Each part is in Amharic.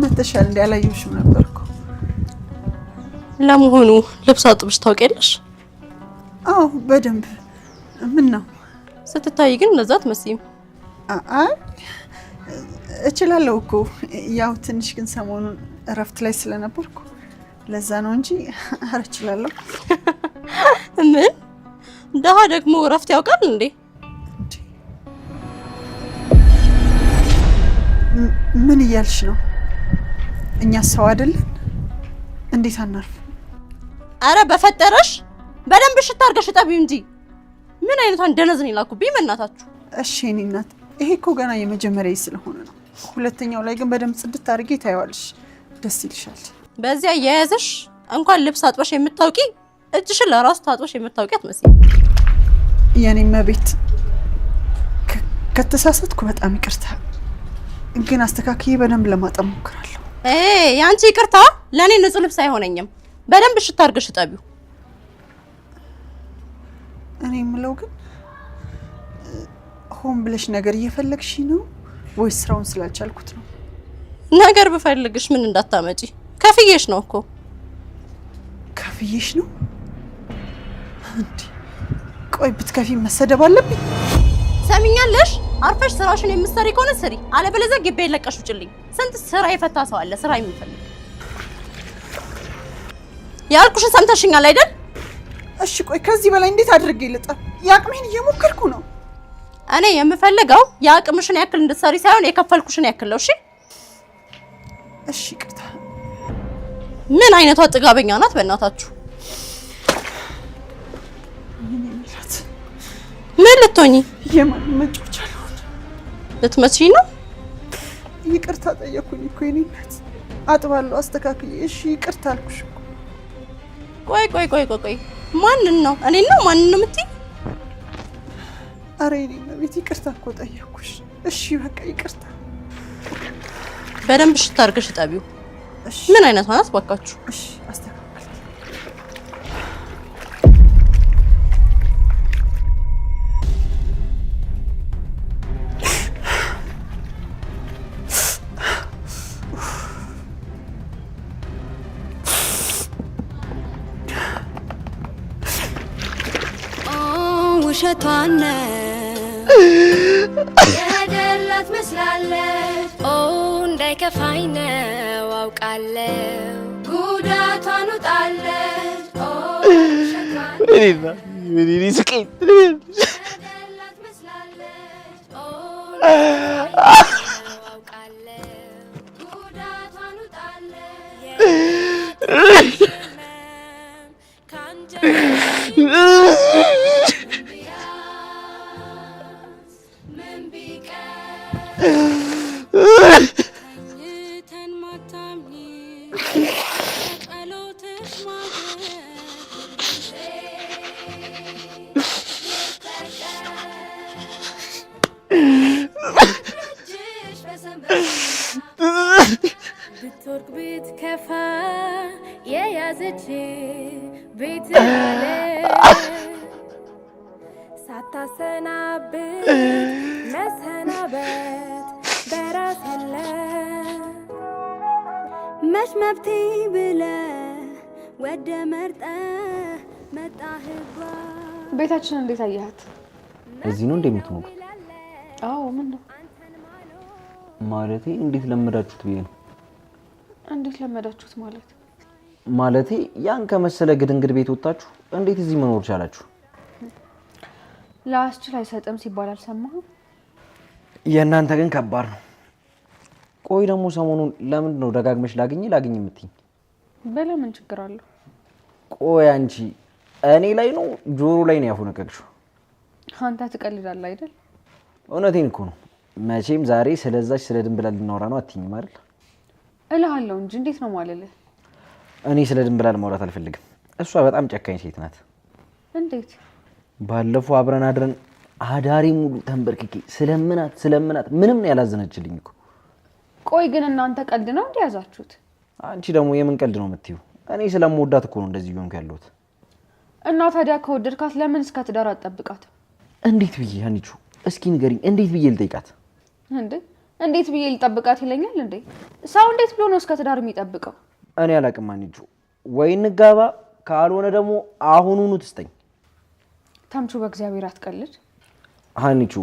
መተሻል እንዲ አላየሁሽም ነበርኩ። ለመሆኑ ልብስ አጥብሽ ታውቂያለሽ? አዎ በደንብ። ምን ነው ስትታይ ግን እንደዛ አትመስይም። አይ እችላለሁ እኮ ያው ትንሽ ግን ሰሞኑን እረፍት ላይ ስለነበርኩ ለዛ ነው እንጂ ኧረ እችላለሁ። ምን ደሃ ደግሞ እረፍት ያውቃል እንዴ? ምን እያልሽ ነው? እኛ ሰው አይደለን? እንዴት አናርፍ? አረ በፈጠረሽ በደንብ ሽታ አድርገሽ እጠቢው እንጂ። ምን አይነቷን ደነዝ ነው የላኩብኝ በእናታችሁ። እሺ የእኔ እናት፣ ይሄ እኮ ገና የመጀመሪያ ስለሆነ ነው። ሁለተኛው ላይ ግን በደንብ ጽድት አድርጌ ታይዋለሽ፣ ደስ ይልሻል። በዚያ እያያዘሽ እንኳን ልብስ አጥበሽ የምታውቂ እጅሽን ለራሱ ታጥበሽ የምታውቂ አትመስይም። የኔ መቤት፣ ከተሳሳትኩ በጣም ይቅርታ፣ ግን አስተካክዬ በደንብ ለማጠብ ሞክራለሁ። የአንቺ ይቅርታ ለእኔ ንጹህ ልብስ አይሆነኝም። በደንብ ሽታ አድርገሽ እጠቢው። እኔ የምለው ግን ሆን ብለሽ ነገር እየፈለግሽ ነው ወይስ ስራውን ስላልቻልኩት ነው? ነገር ብፈልግሽ ምን እንዳታመጪ ከፍዬሽ ነው እኮ። ከፍዬሽ ነው እንዴ? ቆይ ብትከፊ መሰደብ አለብኝ? ሰሚኛለሽ? አርፈሽ ስራሽን የምትሰሪ ከሆነ ስሪ፣ አለበለዚያ ግቢ ለቀሽ ውጭልኝ። ስንት ስራ የፈታ ሰው አለ ስራ የሚፈልግ። ያልኩሽን ሰምተሽኛል አይደል? እሺ ቆይ ከዚህ በላይ እንዴት አድርጌ ልጠብ? የአቅሜን እየሞከርኩ ነው። እኔ የምፈልገው የአቅምሽን ያክል እንድትሰሪ ሳይሆን የከፈልኩሽን ያክል ነው። እሺ እሺ፣ ይቅርታ። ምን አይነቷ ጥጋበኛ ናት በእናታችሁ! ምን ልትሆኚ? የማን መጫወቻ ልሆን? ልትመችኝ ነው? ይቅርታ ጠየኩኝ እኮ የእኔ እናት። አጥባለሁ፣ አስተካክዬ። እሺ ይቅርታ አልኩሽ እኮ። ቆይ ቆይ ቆይ ቆይ ቆይ ማንን ነው? እኔን ነው? ማንን ነው የምትይኝ? ኧረ የእኔ እመቤት ይቅርታ እኮ ጠየኩሽ። እሺ በቃ ይቅርታ። በደንብ ሽታ አድርገሽ እጠቢው። ምን አይነቷ ናት ባካችሁ? እሺ አስተካክል። ውሸቷን የደላት መስላለች። እንዳይከፋኝ ነው አውቃለሁ። ጉዳቷን ውጣለች። የደላት መስላለች። አውቃለሁ። ጉዳቷን ውጣለች። ብትወርቅ ብትከፋ የያዘች ቤት ሳታሰናብት መሰናበት በራስ ያለ መች መብቴ ብለ ወደ መርጠ መጣህባ። ቤታችን እንዴት አየሃት? እዚህ ነው እንደምትኖሩት? አዎ። ምን ነው ማለቴ እንዴት ለመዳችሁት ብዬ ነው። እንዴት ለመዳችሁት ማለት? ማለቴ ያን ከመሰለ ግድንግድ ቤት ወጣችሁ እንዴት እዚህ መኖር ቻላችሁ? ለአስችል አይሰጥም ሲባል አልሰማህም? የእናንተ ግን ከባድ ነው። ቆይ ደግሞ ሰሞኑን ለምንድን ነው ደጋግመሽ ላግኝ ላግኝ የምትይኝ? በለምን ችግር አለው? ቆይ አንቺ እኔ ላይ ነው ጆሮ ላይ ነው ያፎነቀቅሽው? አንተ ትቀልዳለህ አይደል? እውነቴን እኮ ነው። መቼም ዛሬ ስለዛች ስለ ድንብላል ልናወራ ነው አትይኝም አይደል? እልሃለሁ እንጂ እንዴት ነው ማለልህ? እኔ ስለ ድንብላል ማውራት አልፈልግም። እሷ በጣም ጨካኝ ሴት ናት። እንዴት? ባለፈው አብረን አድረን አዳሪ ሙሉ ተንበርክኬ ስለምናት ስለምናት ምንም ነው ያላዘነችልኝ እኮ። ቆይ ግን እናንተ ቀልድ ነው እንዴ ያዛችሁት? አንቺ ደግሞ የምን ቀልድ ነው የምትይው? እኔ ስለምወዳት እኮ ነው እንደዚህ እየሆንኩ ያለሁት። እና ታዲያ ከወደድካት ለምን እስከ ትዳር አትጠብቃት? እንዴት ብዬ አንቺ እስኪ ንገሪኝ፣ እንዴት ብዬ ልጠይቃት? እንዴ እንዴት ብዬ ልጠብቃት ይለኛል እንዴ? ሰው እንዴት ብሎ ነው እስከ ትዳር የሚጠብቀው? እኔ አላቅም አንጁ። ወይ እንጋባ፣ ካልሆነ ደግሞ አሁኑኑ ትስጠኝ። ተምቹ በእግዚአብሔር አትቀልድ። ሀኒቹ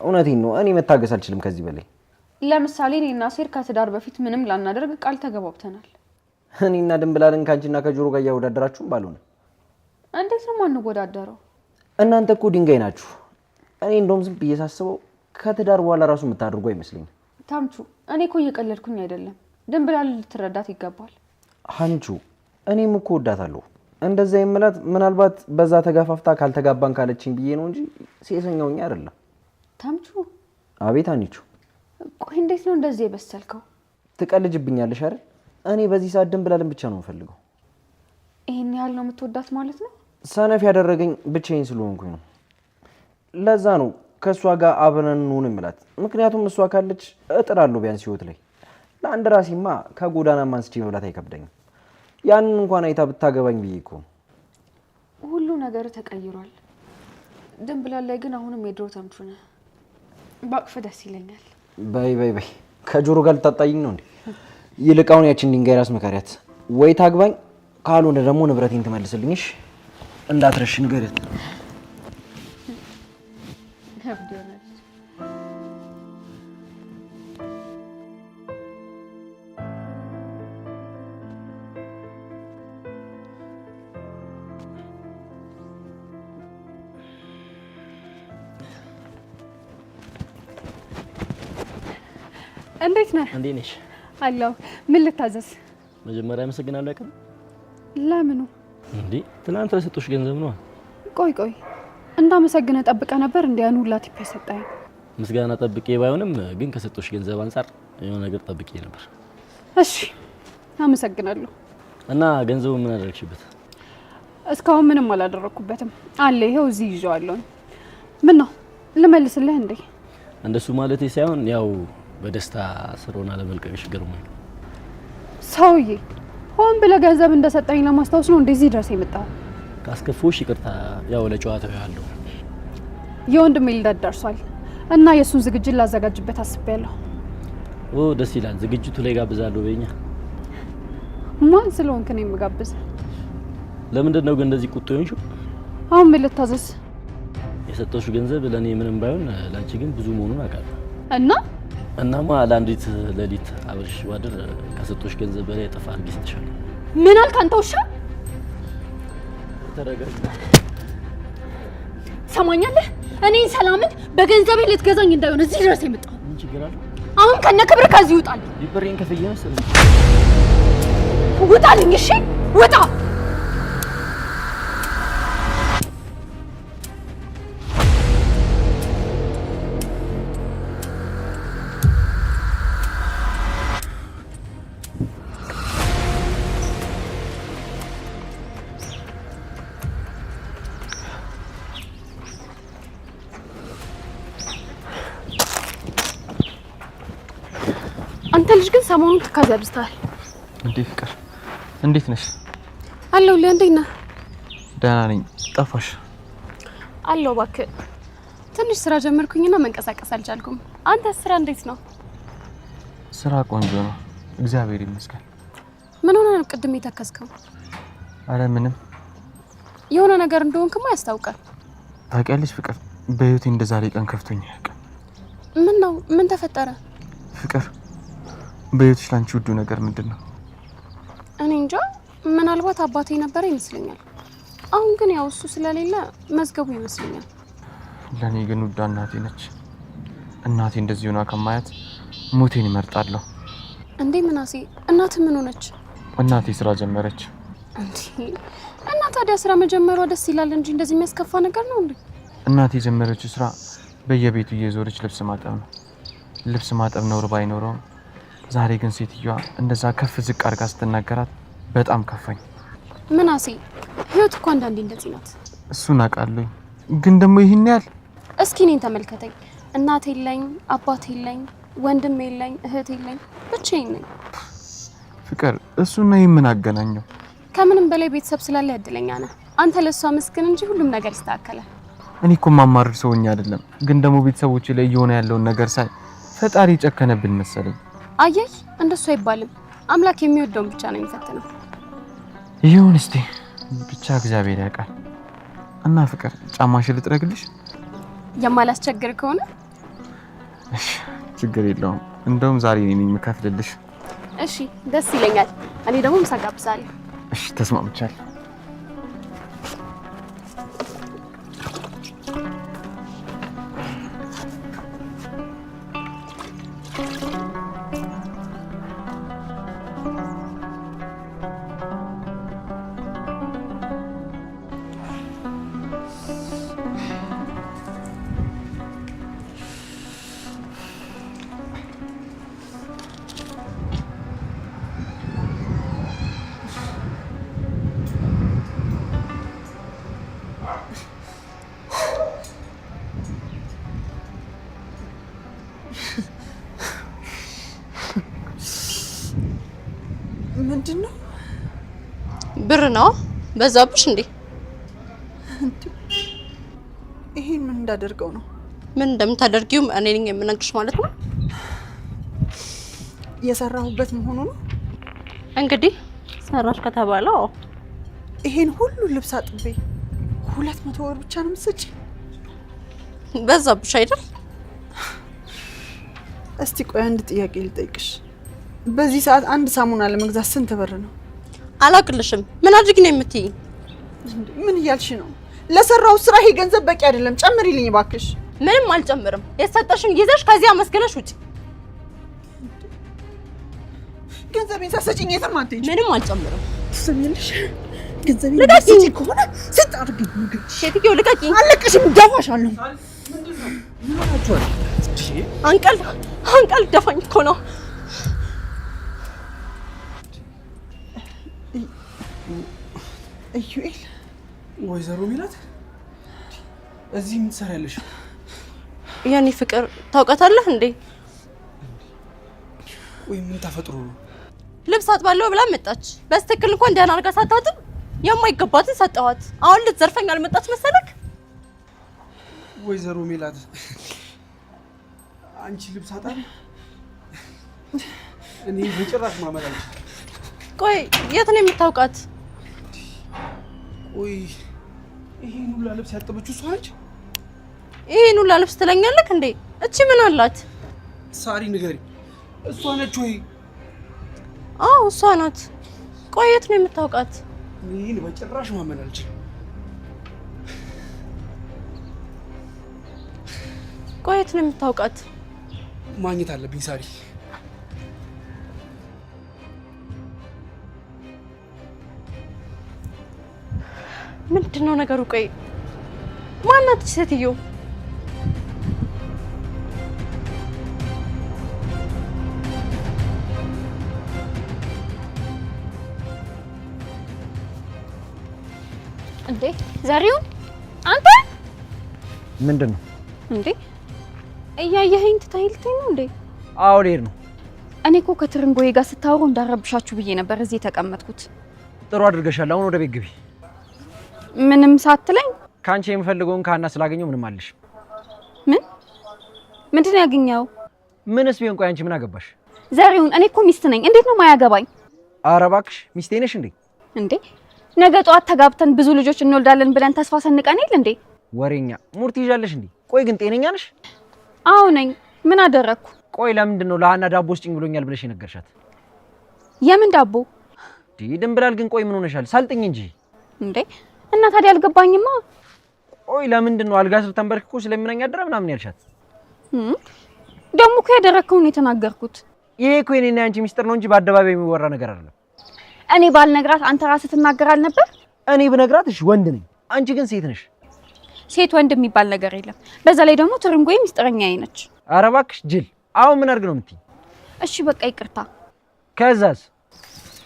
እውነቴን ነው፣ እኔ መታገስ አልችልም ከዚህ በላይ። ለምሳሌ እኔና ሴር ከትዳር በፊት ምንም ላናደርግ ቃል ተገባብተናል። እኔና ድንብላልን ከአንቺና ከጆሮ ጋር እያወዳደራችሁም ባልሆነ። እንዴት ነው የማንወዳደረው? እናንተ እኮ ድንጋይ ናችሁ። እኔ እንደውም ዝም ብዬ ሳስበው ከትዳር በኋላ ራሱ የምታደርጉ አይመስለኝም። ታምቹ እኔ እኮ እየቀለድኩኝ አይደለም። ድንብላል ልትረዳት ይገባል። ሀንቹ እኔም እኮ ወዳታለሁ። እንደዛ የምላት ምናልባት በዛ ተጋፋፍታ ካልተጋባን ካለችኝ ብዬ ነው እንጂ ሴሰኛውኛ አይደለም። ታምቹ። አቤት አንቹ። ቆይ እንዴት ነው እንደዚህ የበሰልከው? ትቀልጅብኛለሽ አይደል? እኔ በዚህ ሰዓት ድንብላልን ብቻ ነው የምፈልገው። ይሄን ያህል ነው የምትወዳት ማለት ነው? ሰነፍ ያደረገኝ ብቻዬን ስለሆንኩኝ ነው። ለዛ ነው ከእሷ ጋር አብረን እንሁን የምላት። ምክንያቱም እሷ ካለች እጥራለሁ ቢያንስ ህይወት ላይ ለአንድ ራሴማ ከጎዳና አንስቼ መብላት አይከብደኝም። ያንን እንኳን አይታ ብታገባኝ ብዬ እኮ ነው። ሁሉ ነገር ተቀይሯል። ድንብላል ላይ ግን አሁንም የድሮ ተምቹ ነህ። ባቅፍ ደስ ይለኛል። በይ በይ በይ፣ ከጆሮ ጋር ልታጣይኝ ነው እንዴ? ይልቅ አሁን ያችን ድንጋይ ራስ መካሪያት ወይ ታግባኝ፣ ካልሆነ ደግሞ ንብረቴን ትመልስልኝሽ። እንዳትረሽ ንገሪያት። እንዴት ነህ? እንዴት ነሽ? አለሁ። ምን ልታዘዝ? መጀመሪያ አመሰግናለሁ። ያቀም ለምኑ? እንዴ ትናንት ለሰጦሽ ገንዘብ ነው። ቆይ ቆይ እንዳመሰግነ ጠብቀ ነበር እንዴ? ያን ሁላ tip የሰጠኸኝ? ምስጋና ጠብቄ ባይሆንም ግን ከሰጦሽ ገንዘብ አንጻር የሆነ ነገር ጠብቄ ነበር። እሺ አመሰግናለሁ። እና ገንዘቡ ምን አደረግሽበት? እስካሁን ምንም አላደረኩበትም አለ። ይኸው እዚህ ይዤዋለሁ። ምን ነው ልመልስልህ እንዴ? እንደሱ ማለቴ ሳይሆን ያው በደስታ ስሮና ለመልቀቅሽ ገርሞኝ ነው። ሰውዬ ሆን ብለህ ገንዘብ እንደሰጠኝ ለማስታወስ ነው እንደዚህ ድረስ የመጣው? ካስከፎሽ ይቅርታ፣ ያው ለጨዋታው ያለው የወንድሜ ልደት ደርሷል እና የእሱን ዝግጅት ላዘጋጅበት አስቤያለሁ። ኦ ደስ ይላል። ዝግጅቱ ላይ ጋብዛለሁ በይኛ። ማን ስለሆንክ ነው የምጋብዝህ? ለምንድን ነው ግን እንደዚህ ቁጡ የሆንሽው? አሁን ምን ልታዘዝ? የሰጠሽው ገንዘብ ለእኔ ምንም ባይሆን ለአንቺ ግን ብዙ መሆኑን አውቃለሁ። እና እናማ ለአንዲት ሌሊት አብረሽ ባድር ከሰጦሽ ገንዘብ በላይ እጥፍ አድርጌ እሰጥሻለሁ። ምን አልክ አንተ ውሻ? ተረጋጊ። ሰማኛለህ? እኔን ሰላምን በገንዘቤ ልትገዛኝ እንዳይሆን እዚህ ድረስ የመጣው። ምን ችግር አለው? አሁን ከነ ክብር ከዚህ ውጣልኝ። ብሬን ከፍዬ መሰለኝ። ውጣልኝ! እሺ ውጣ! አንተ ልጅ ግን ሰሞኑን ትካዜ አብዝተሃል። እንዴ ፍቅር፣ እንዴት ነሽ? አለሁልህ። እንዴት ነህ? ደህና ነኝ። ጠፋሽ። አለሁ እባክህ። ትንሽ ስራ ጀመርኩኝና መንቀሳቀስ አልቻልኩም። አንተ ስራ እንዴት ነው? ስራ ቆንጆ ነው፣ እግዚአብሔር ይመስገን። ምን ሆነ ነው ቅድም የተከስከው? አረ ምንም። የሆነ ነገር እንደሆንክማ ያስታውቃል። ታውቂያለሽ ፍቅር፣ በህይወቴ እንደዛሬ ቀን ከፍቶኝ አያውቅም። ምን ነው? ምን ተፈጠረ? ፍቅር፣ በህይወትሽ ላንቺ ውዱ ነገር ምንድን ነው? እኔ እንጃ። ምናልባት አባቴ ነበረ ይመስለኛል። አሁን ግን ያው እሱ ስለሌለ መዝገቡ ይመስለኛል። ለእኔ ግን ውዷ እናቴ ነች። እናቴ እንደዚህ ሆና ከማያት ሞቴን እመርጣለሁ። እንዴ ምናሴ፣ እናትህ ምን ሆነች? እናቴ ስራ ጀመረች። እንዴ እና ታዲያ ስራ መጀመሯ ደስ ይላል እንጂ እንደዚህ የሚያስከፋ ነገር ነው እንዴ? እናቴ የጀመረችው ስራ በየቤቱ እየዞረች ልብስ ማጠብ ነው። ልብስ ማጠብ ነውር ባይኖረውም ዛሬ ግን ሴትዮዋ እንደዛ ከፍ ዝቅ አድርጋ ስትናገራት በጣም ከፋኝ። ምናሴ፣ ህይወት እኮ አንዳንዴ እንደዚህ ናት። እሱን አውቃለሁ፣ ግን ደግሞ ይህን ያህል እስኪ እኔን ተመልከተኝ። እናት የለኝ፣ አባት የለኝ፣ ወንድም የለኝ፣ እህት የለኝ፣ ብቻዬን ነኝ። ፍቅር፣ እሱና ይህ ምን አገናኘው? ከምንም በላይ ቤተሰብ ስላለ እድለኛ ነህ። አንተ ለእሷ መስገን እንጂ ሁሉም ነገር ይስተካከላል። እኔ እኮ ማማርር ሰውኛ አይደለም፣ ግን ደግሞ ቤተሰቦቼ ላይ እየሆነ ያለውን ነገር ሳይ ፈጣሪ ጨከነብን መሰለኝ። አየይ እንደሱ አይባልም። አምላክ የሚወደውን ብቻ ነው የሚፈትነው። ይሁን እስቲ ብቻ እግዚአብሔር ያውቃል። እና ፍቅር ጫማሽን ልጥረግልሽ? የማላስቸግር ከሆነ እሺ፣ ችግር የለውም። እንደውም ዛሬ እኔ ነኝ የምከፍልልሽ። እሺ፣ ደስ ይለኛል። እኔ ደግሞ ምሳ ጋብዛለሁ። እሺ፣ ተስማምቻለሁ። ምንድን ነው? ብር ነው በዛብሽ እንዴ? ይሄን ምን እንዳደርገው ነው? ምን እንደምታደርጊውም እኔ ነኝ የምነግርሽ ማለት ነው። የሰራሁበት መሆኑ ነው። እንግዲህ ሰራሽ ከተባለ አዎ። ይሄን ሁሉ ልብስ አጥቤ 200 ብር ብቻ ነው የምትሰጪኝ? በዛብሽ አይደል? እስቲ ቆይ አንድ ጥያቄ ልጠይቅሽ። በዚህ ሰዓት አንድ ሳሙና ለመግዛት ስንት ብር ነው? አላቅልሽም። ምን አድርጊ ነው የምትይኝ? ምን እያልሽ ነው? ለሰራው ስራ ይሄ ገንዘብ በቂ አይደለም፣ ጨምሪልኝ እባክሽ። ምንም አልጨምርም። የተሰጠሽን ይዘሽ ከዚህ አመስግነሽ ውጪ። ገንዘቤን ሳትሰጪኝ የትም አትሄጂም። ምንም አልጨምርም። ትሰሚያለሽ? ገንዘቤን ሳትሰጪኝ ከሆነ ስጥ አድርጊኝ። ሴትዮ ልቀቂኝ። አለቅሽም፣ እደፋሻለሁ። አንቀል አንቀል ደፋኝ እኮ ነው። ኢዩኤል፣ ወይዘሮ ሚላት እዚህ ምን ትሰሪያለሽ? የኔ ፍቅር ታውቃታለህ እንዴ? ቆይ ምን ተፈጥሮ ነው? ልብስ አጥባለሁ ብላ መጣች። በስትክክል እንኳን ደህና አድርጋ ሳታጥብ የማይገባትን ሰጠኋት። አሁን ልትዘርፈኝ አልመጣች መሰለክ? ወይዘሮ ሜላት አንቺ ልብስ አጣቢ? እኔ በጭራሽ ማመን አልችልም። ቆይ የት ነው የምታውቃት? ቆይ ይሄን ሁላ ልብስ ያጠበችው እሷ ነች? ይሄን ሁላ ልብስ ትለኛለህ እንዴ? እቺ ምን አላት? ሳሪ ንገሪ፣ እሷ ነች ወይ? አዎ እሷ ናት። ቆይ የት ነው የምታውቃት? ይህን በጭራሽ ማመን አልችልም። ቆይ የት ነው የምታውቃት? ማግኘት አለብኝ ሳሪ። ምንድን ነው ነገሩ? ቆይ ማናት ሴትዮ? እንዴ ዘሪሁን አንተ ምንድን ነው እንዴ? እያየኸኝ ትተኸኝ ልትሄድ ነው እንዴ? አዎ ልሄድ ነው። እኔ እኮ ከትርንጎዬ ጋር ስታወሩ እንዳረብሻችሁ ብዬ ነበር እዚህ የተቀመጥኩት። ጥሩ አድርገሻል። አሁን ወደ ቤት ግቢ። ምንም ሳትለኝ ከአንቺ የምፈልገውን ከሀና ስላገኘው ምንም አልልሽ። ምን ምንድን ነው ያገኘኸው? ምንስ ቢሆን ቆይ አንቺ ምን አገባሽ? ዘሪሁን እኔ እኮ ሚስት ነኝ። እንዴት ነው ማያገባኝ? ኧረ እባክሽ ሚስቴ ነሽ እንዴ? እንዴ ነገ ጠዋት ተጋብተን ብዙ ልጆች እንወልዳለን ብለን ተስፋ ሰንቀን የለ እንዴ? ወሬኛ ሙርት ይዣለሽ እንዴ? ቆይ ግን ጤነኛ ነሽ? አዎ ነኝ። ምን አደረግኩ? ቆይ ለምንድን ነው ለሀና ዳቦ ስጭኝ ብሎኛል ብለሽ የነገርሻት? የምን ዳቦ? ድንብላል ግን ቆይ ምን ሆነሻል? ሳልጥኝ እንጂ እንዴ። እና ታዲያ አልገባኝማ። ቆይ ለምንድን ነው አልጋ ስር ተንበርክኮ ስለሚናኝ አደረ ምናምን ያልሻት? ደግሞ እኮ ያደረግከውን ነው የተናገርኩት። ይሄ እኮ የኔና ያንቺ ሚስጥር ነው እንጂ በአደባባይ የሚወራ ነገር አይደለም። እኔ ባልነግራት አንተ ራስህ ትናገር አልነበር? እኔ ብነግራት እሺ ወንድ ነኝ፣ አንቺ ግን ሴት ነሽ። ሴት ወንድ የሚባል ነገር የለም። በዛ ላይ ደግሞ ትርንጎዬ ሚስጥረኛዬ ነች። ኧረ እባክሽ ጅል። አሁን ምን አድርግ ነው የምትይኝ? እሺ በቃ ይቅርታ። ከዛስ?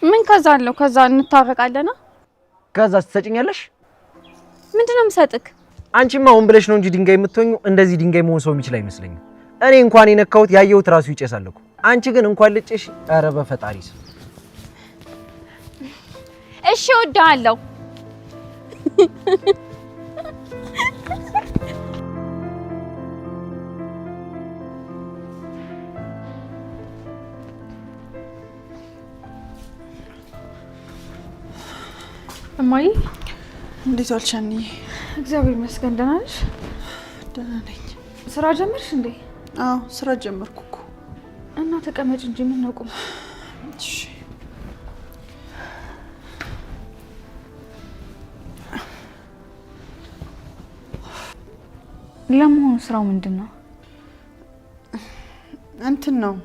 ምን ከዛ አለው? ከዛ እንታረቃለና። ከዛስ ትሰጭኛለሽ? ምንድን ነው የምሰጥክ? አንቺማ አሁን ብለሽ ነው እንጂ ድንጋይ የምትሆኚው። እንደዚህ ድንጋይ መሆን ሰው የሚችል አይመስለኝም። እኔ እንኳን የነካሁት ያየሁት ራሱ ይጨሳል እኮ። አንቺ ግን እንኳን ልጭሽ። ኧረ በፈጣሪ ስም እሺ እወድሃለሁ። እማዬ እንዴት ዋልሽ አንዬ? እግዚአብሔር ይመስገን ደህና ነሽ? ደህና ነኝ። ስራ ጀመርሽ እንዴ? አዎ ስራ ጀመርኩ እኮ። እና ተቀመጭ እንጂ ምን ነው ቁም። እሺ። ለመሆኑ ስራው ምንድን ነው? እንትን ነው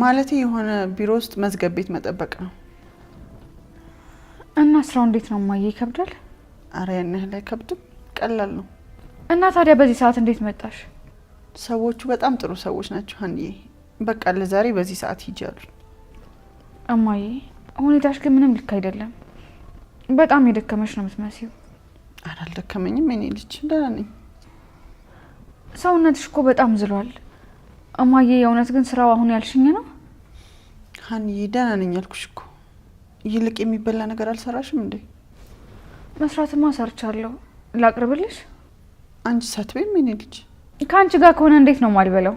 ማለቴ የሆነ ቢሮ ውስጥ መዝገብ ቤት መጠበቅ ነው። እና ስራው እንዴት ነው እማዬ? ይከብዳል? አረ ያን ያህል አይከብድም፣ ቀላል ነው። እና ታዲያ በዚህ ሰዓት እንዴት መጣሽ? ሰዎቹ በጣም ጥሩ ሰዎች ናቸው ሀንዬ። በቃ ለዛሬ በዚህ ሰዓት ሂጂ አሉኝ። እማዬ ሁኔታሽ ግን ምንም ልክ አይደለም። በጣም የደከመሽ ነው የምትመስዪው። አረ አልደከመኝም የኔ ልጅ፣ ደህና ነኝ። ሰውነትሽ እኮ በጣም ዝሏል እማዬ። የእውነት ግን ስራው አሁን ያልሽኝ ነው? ሀንዬ ደህና ነኝ አልኩሽ እኮ። ይልቅ የሚበላ ነገር አልሰራሽም እንዴ? መስራትማ ሰርቻለሁ። ላቅርብልሽ? አንቺ ሳትበይም የኔ ልጅ። ከአንቺ ጋር ከሆነ እንዴት ነው ማልበለው?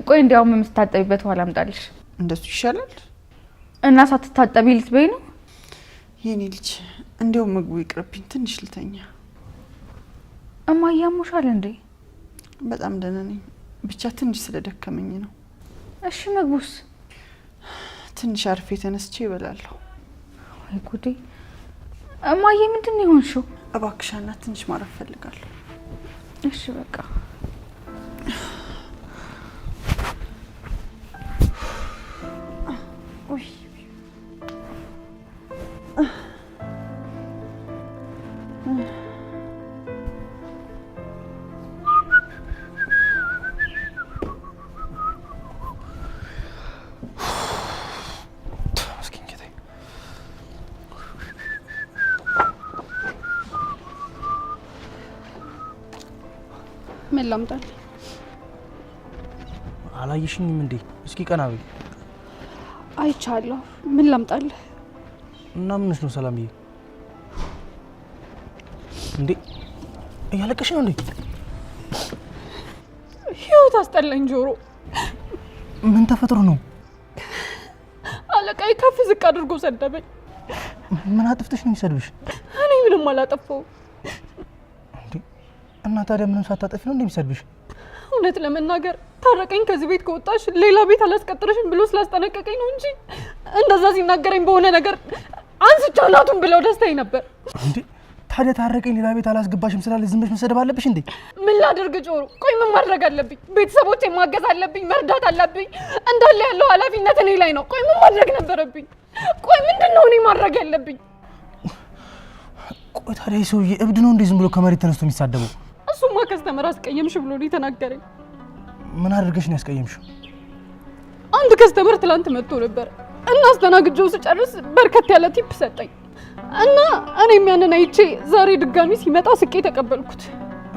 ቆይ እንዲያውም የምትታጠቢበት ውሃ ላምጣልሽ። እንደሱ ይሻላል። እና ሳትታጠቢ ልትበይ ነው? የኔ ልጅ እንዲያውም ምግቡ ይቅርብኝ፣ ትንሽ ልተኛ። እማዬ አሞሻል እንዴ? በጣም ደህና ነኝ፣ ብቻ ትንሽ ስለደከመኝ ነው። እሺ ምግቡስ? ትንሽ አርፌ ተነስቼ እበላለሁ። ወይ ጉዴ! እማዬ ምንድን ነው የሆንሽው? እባክሽ ሀና ትንሽ ማረፍ እፈልጋለሁ። እሺ በቃ። ምን ላምጣልህ? አላየሽኝም እንዴ? እስኪ ቀና በይ። አይቻለሁ። ምን ላምጣልህ? እና ምንሽ ነው ሰላምዬ? እንዴ እያለቀሽ ነው እንዴ? ህይወት አስጠላኝ ጆሮ። ምን ተፈጥሮ ነው? አለቃዬ ከፍ ዝቅ አድርጎ ሰደበኝ። ምን አጥፍተሽ ነው የሚሰድብሽ? እኔ ምንም አላጠፋሁም። እና ታዲያ ምንም ሳታጠፊ ነው እንደሚሰድብሽ? እውነት ለመናገር ታረቀኝ ከዚህ ቤት ከወጣሽ ሌላ ቤት አላስቀጥረሽም ብሎ ስላስጠነቀቀኝ ነው እንጂ እንደዛ ሲናገረኝ በሆነ ነገር አንስቼ አናቱን ብለው ደስታኝ ነበር። እንዴ ታዲያ ታረቀኝ ሌላ ቤት አላስገባሽም ስላለ ዝም ብለሽ መሰደብ አለብሽ እንዴ? ምን ላድርግ ጆሮ? ቆይ ምን ማድረግ አለብኝ? ቤተሰቦቼ ማገዝ አለብኝ፣ መርዳት አለብኝ። እንዳለ ያለው ኃላፊነት እኔ ላይ ነው። ቆይ ምን ማድረግ ነበረብኝ? ቆይ ምንድን ነው እኔ ማድረግ ያለብኝ? ቆይ ታዲያ ይህ ሰውዬ እብድ ነው እንዴ ዝም ብሎ ከመሬት ተነስቶ የሚሳደበው? እሱማ customer አስቀየምሽ ብሎ ነው የተናገረኝ። ምን አድርገሽ ነው ያስቀየምሽው? አንድ customer ትላንት መጥቶ ነበር እና አስተናግጄው ስጨርስ በርከት ያለ tip ሰጠኝ እና እኔም ያንን አይቼ ዛሬ ድጋሚ ሲመጣ ስቄ ተቀበልኩት።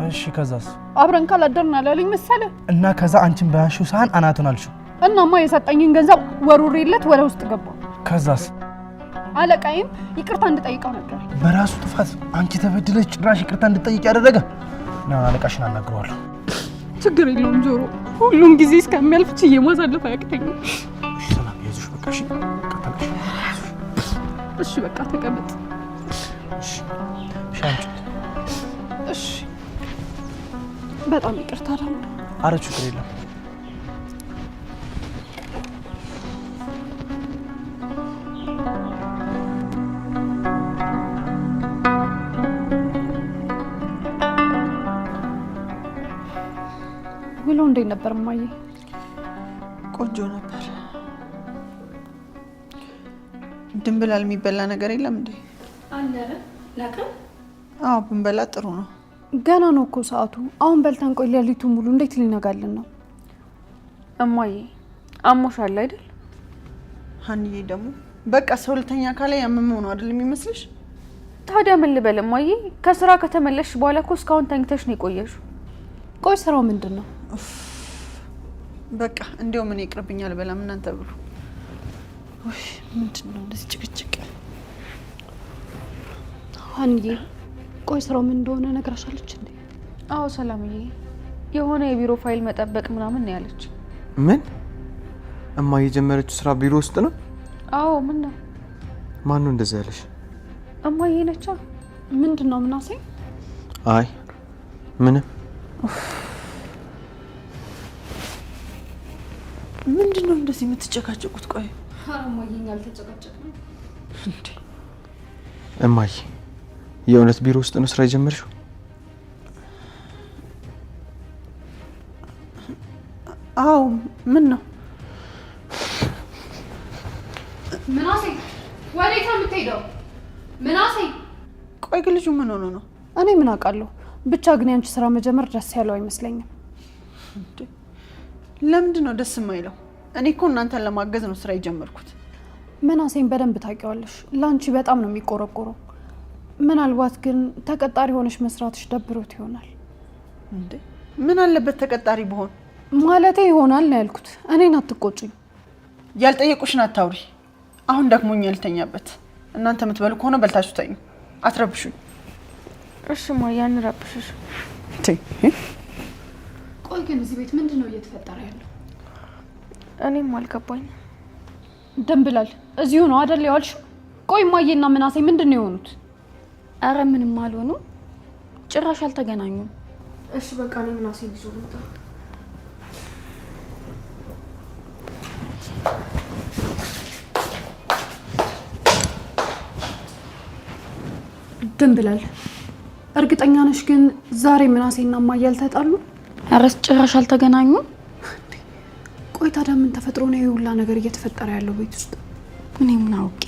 እሺ ከዛስ? አብረን ካላደርን አላለኝ መሰለ። እና ከዛ አንቺን በያንሺው ሳህን አናቱን አልሽው። እናማ የሰጠኝን ገንዘብ ወሩሬለት ወደ ውስጥ ገባ። ከዛስ? አለቃዬም ይቅርታ እንድጠይቀው ነገር። በራሱ ጥፋት አንቺ ተበድለሽ ጭራሽ ይቅርታ እንድጠይቅ ያደረገ ነው። አለቃሽን አናግረዋለሁ። ችግር የለውም ጆሮ፣ ሁሉም ጊዜ እስከሚያልፍ ችዬ ማሳለፍ አያቅተኝም። ሰላም ያዙሽ፣ በቃ እሺ፣ እሺ፣ በቃ ተቀመጥ። እሺ፣ እሺ፣ እሺ። በጣም ይቅርታ ደግሞ። አረ ችግር የለም። ውሎ እንዴት ነበር እማዬ? ቆንጆ ነበር። ድንብላል የሚበላ ነገር የለም እንዴ? አለ ላቀ። አዎ ብንበላ ጥሩ ነው። ገና ነው እኮ ሰዓቱ። አሁን በልተን ቆይ ሌሊቱ ሙሉ እንዴት ሊነጋልን ነው? እማዬ አሞሻል አይደል? ሀንዬ ደግሞ በቃ ሰው ልተኛ ካለ ያመመው ነው አይደል የሚመስልሽ? ታዲያ ምን ልበል እማዬ? ከስራ ከተመለስሽ በኋላ እኮ እስካሁን ተኝተሽ ነው የቆየሽው። ቆይ ስራው ምንድን ነው? በቃ እንዲያውም እኔ ይቅርብኝ አልበላም፣ እናንተ ብሉ። ውይ ምንድን ነው እንደዚህ ጭቅጭቅ? ሀንዬ ቆይ ስራው ምን እንደሆነ ነግራሻለች እንዴ? አዎ ሰላምዬ፣ የሆነ የቢሮ ፋይል መጠበቅ ምናምን ነው ያለች። ምን እማ የጀመረችው ስራ ቢሮ ውስጥ ነው? አዎ። ምን ነው? ማን ነው እንደዛ ያለሽ? እማዬ ነቻ። ምንድን ነው ምናሴ? አይ ምንም። ምንድን ነው እንደዚህ የምትጨቃጨቁት? ቆይ ኧረ እማዬ እኛ አልተጨቃጨቅንም። እማዬ የእውነት ቢሮ ውስጥ ነው ስራ የጀመርሽው? አዎ። ምን ነው ምናሴ? ወዴት ነው የምትሄደው? ምናሴ ቆይ ግን ልጁ ምን ሆኖ ነው? እኔ ምን አውቃለሁ። ብቻ ግን ያንቺ ስራ መጀመር ደስ ያለው አይመስለኝም። ለምንድን ነው ደስ የማይለው? እኔ እኮ እናንተን ለማገዝ ነው ስራ የጀመርኩት። ምናሴን በደንብ ታውቂዋለሽ። ለአንቺ በጣም ነው የሚቆረቆረው። ምናልባት ግን ተቀጣሪ ሆነሽ መስራትሽ ደብሮት ይሆናል። እንዴ ምን አለበት ተቀጣሪ ብሆን? ማለቴ ይሆናል ነው ያልኩት። እኔን አትቆጩኝ። ያልጠየቁሽን አታውሪ። አሁን ደክሞኛል፣ ልተኛበት። እናንተ የምትበሉ ከሆነ በልታችሁ ተኙ፣ አትረብሹኝ። እሺ እማዬ አንረብሽሽ። ቆይ ግን እዚህ ቤት ምንድን ነው እየተፈጠረ ያለው? እኔም አልገባኝም። ደንብላል እዚሁ ነው አደል የዋልሽው? ቆይ እማዬና ምናሴ ምንድን ነው የሆኑት? አረ ምንም አልሆኑም፣ ጭራሽ አልተገናኙም። እሺ በቃ እኔ ምናሴን ይዞ ልምጣ። ድንብላል እርግጠኛ ነሽ ግን ዛሬ ምናሴና እማዬ አልተጣሉ? አረ ጭራሽ አልተገናኙም። ቆይ ታዲያ ምን ተፈጥሮ ነው የሁላ ነገር እየተፈጠረ ያለው ቤት ውስጥ? እኔ ምን አውቄ።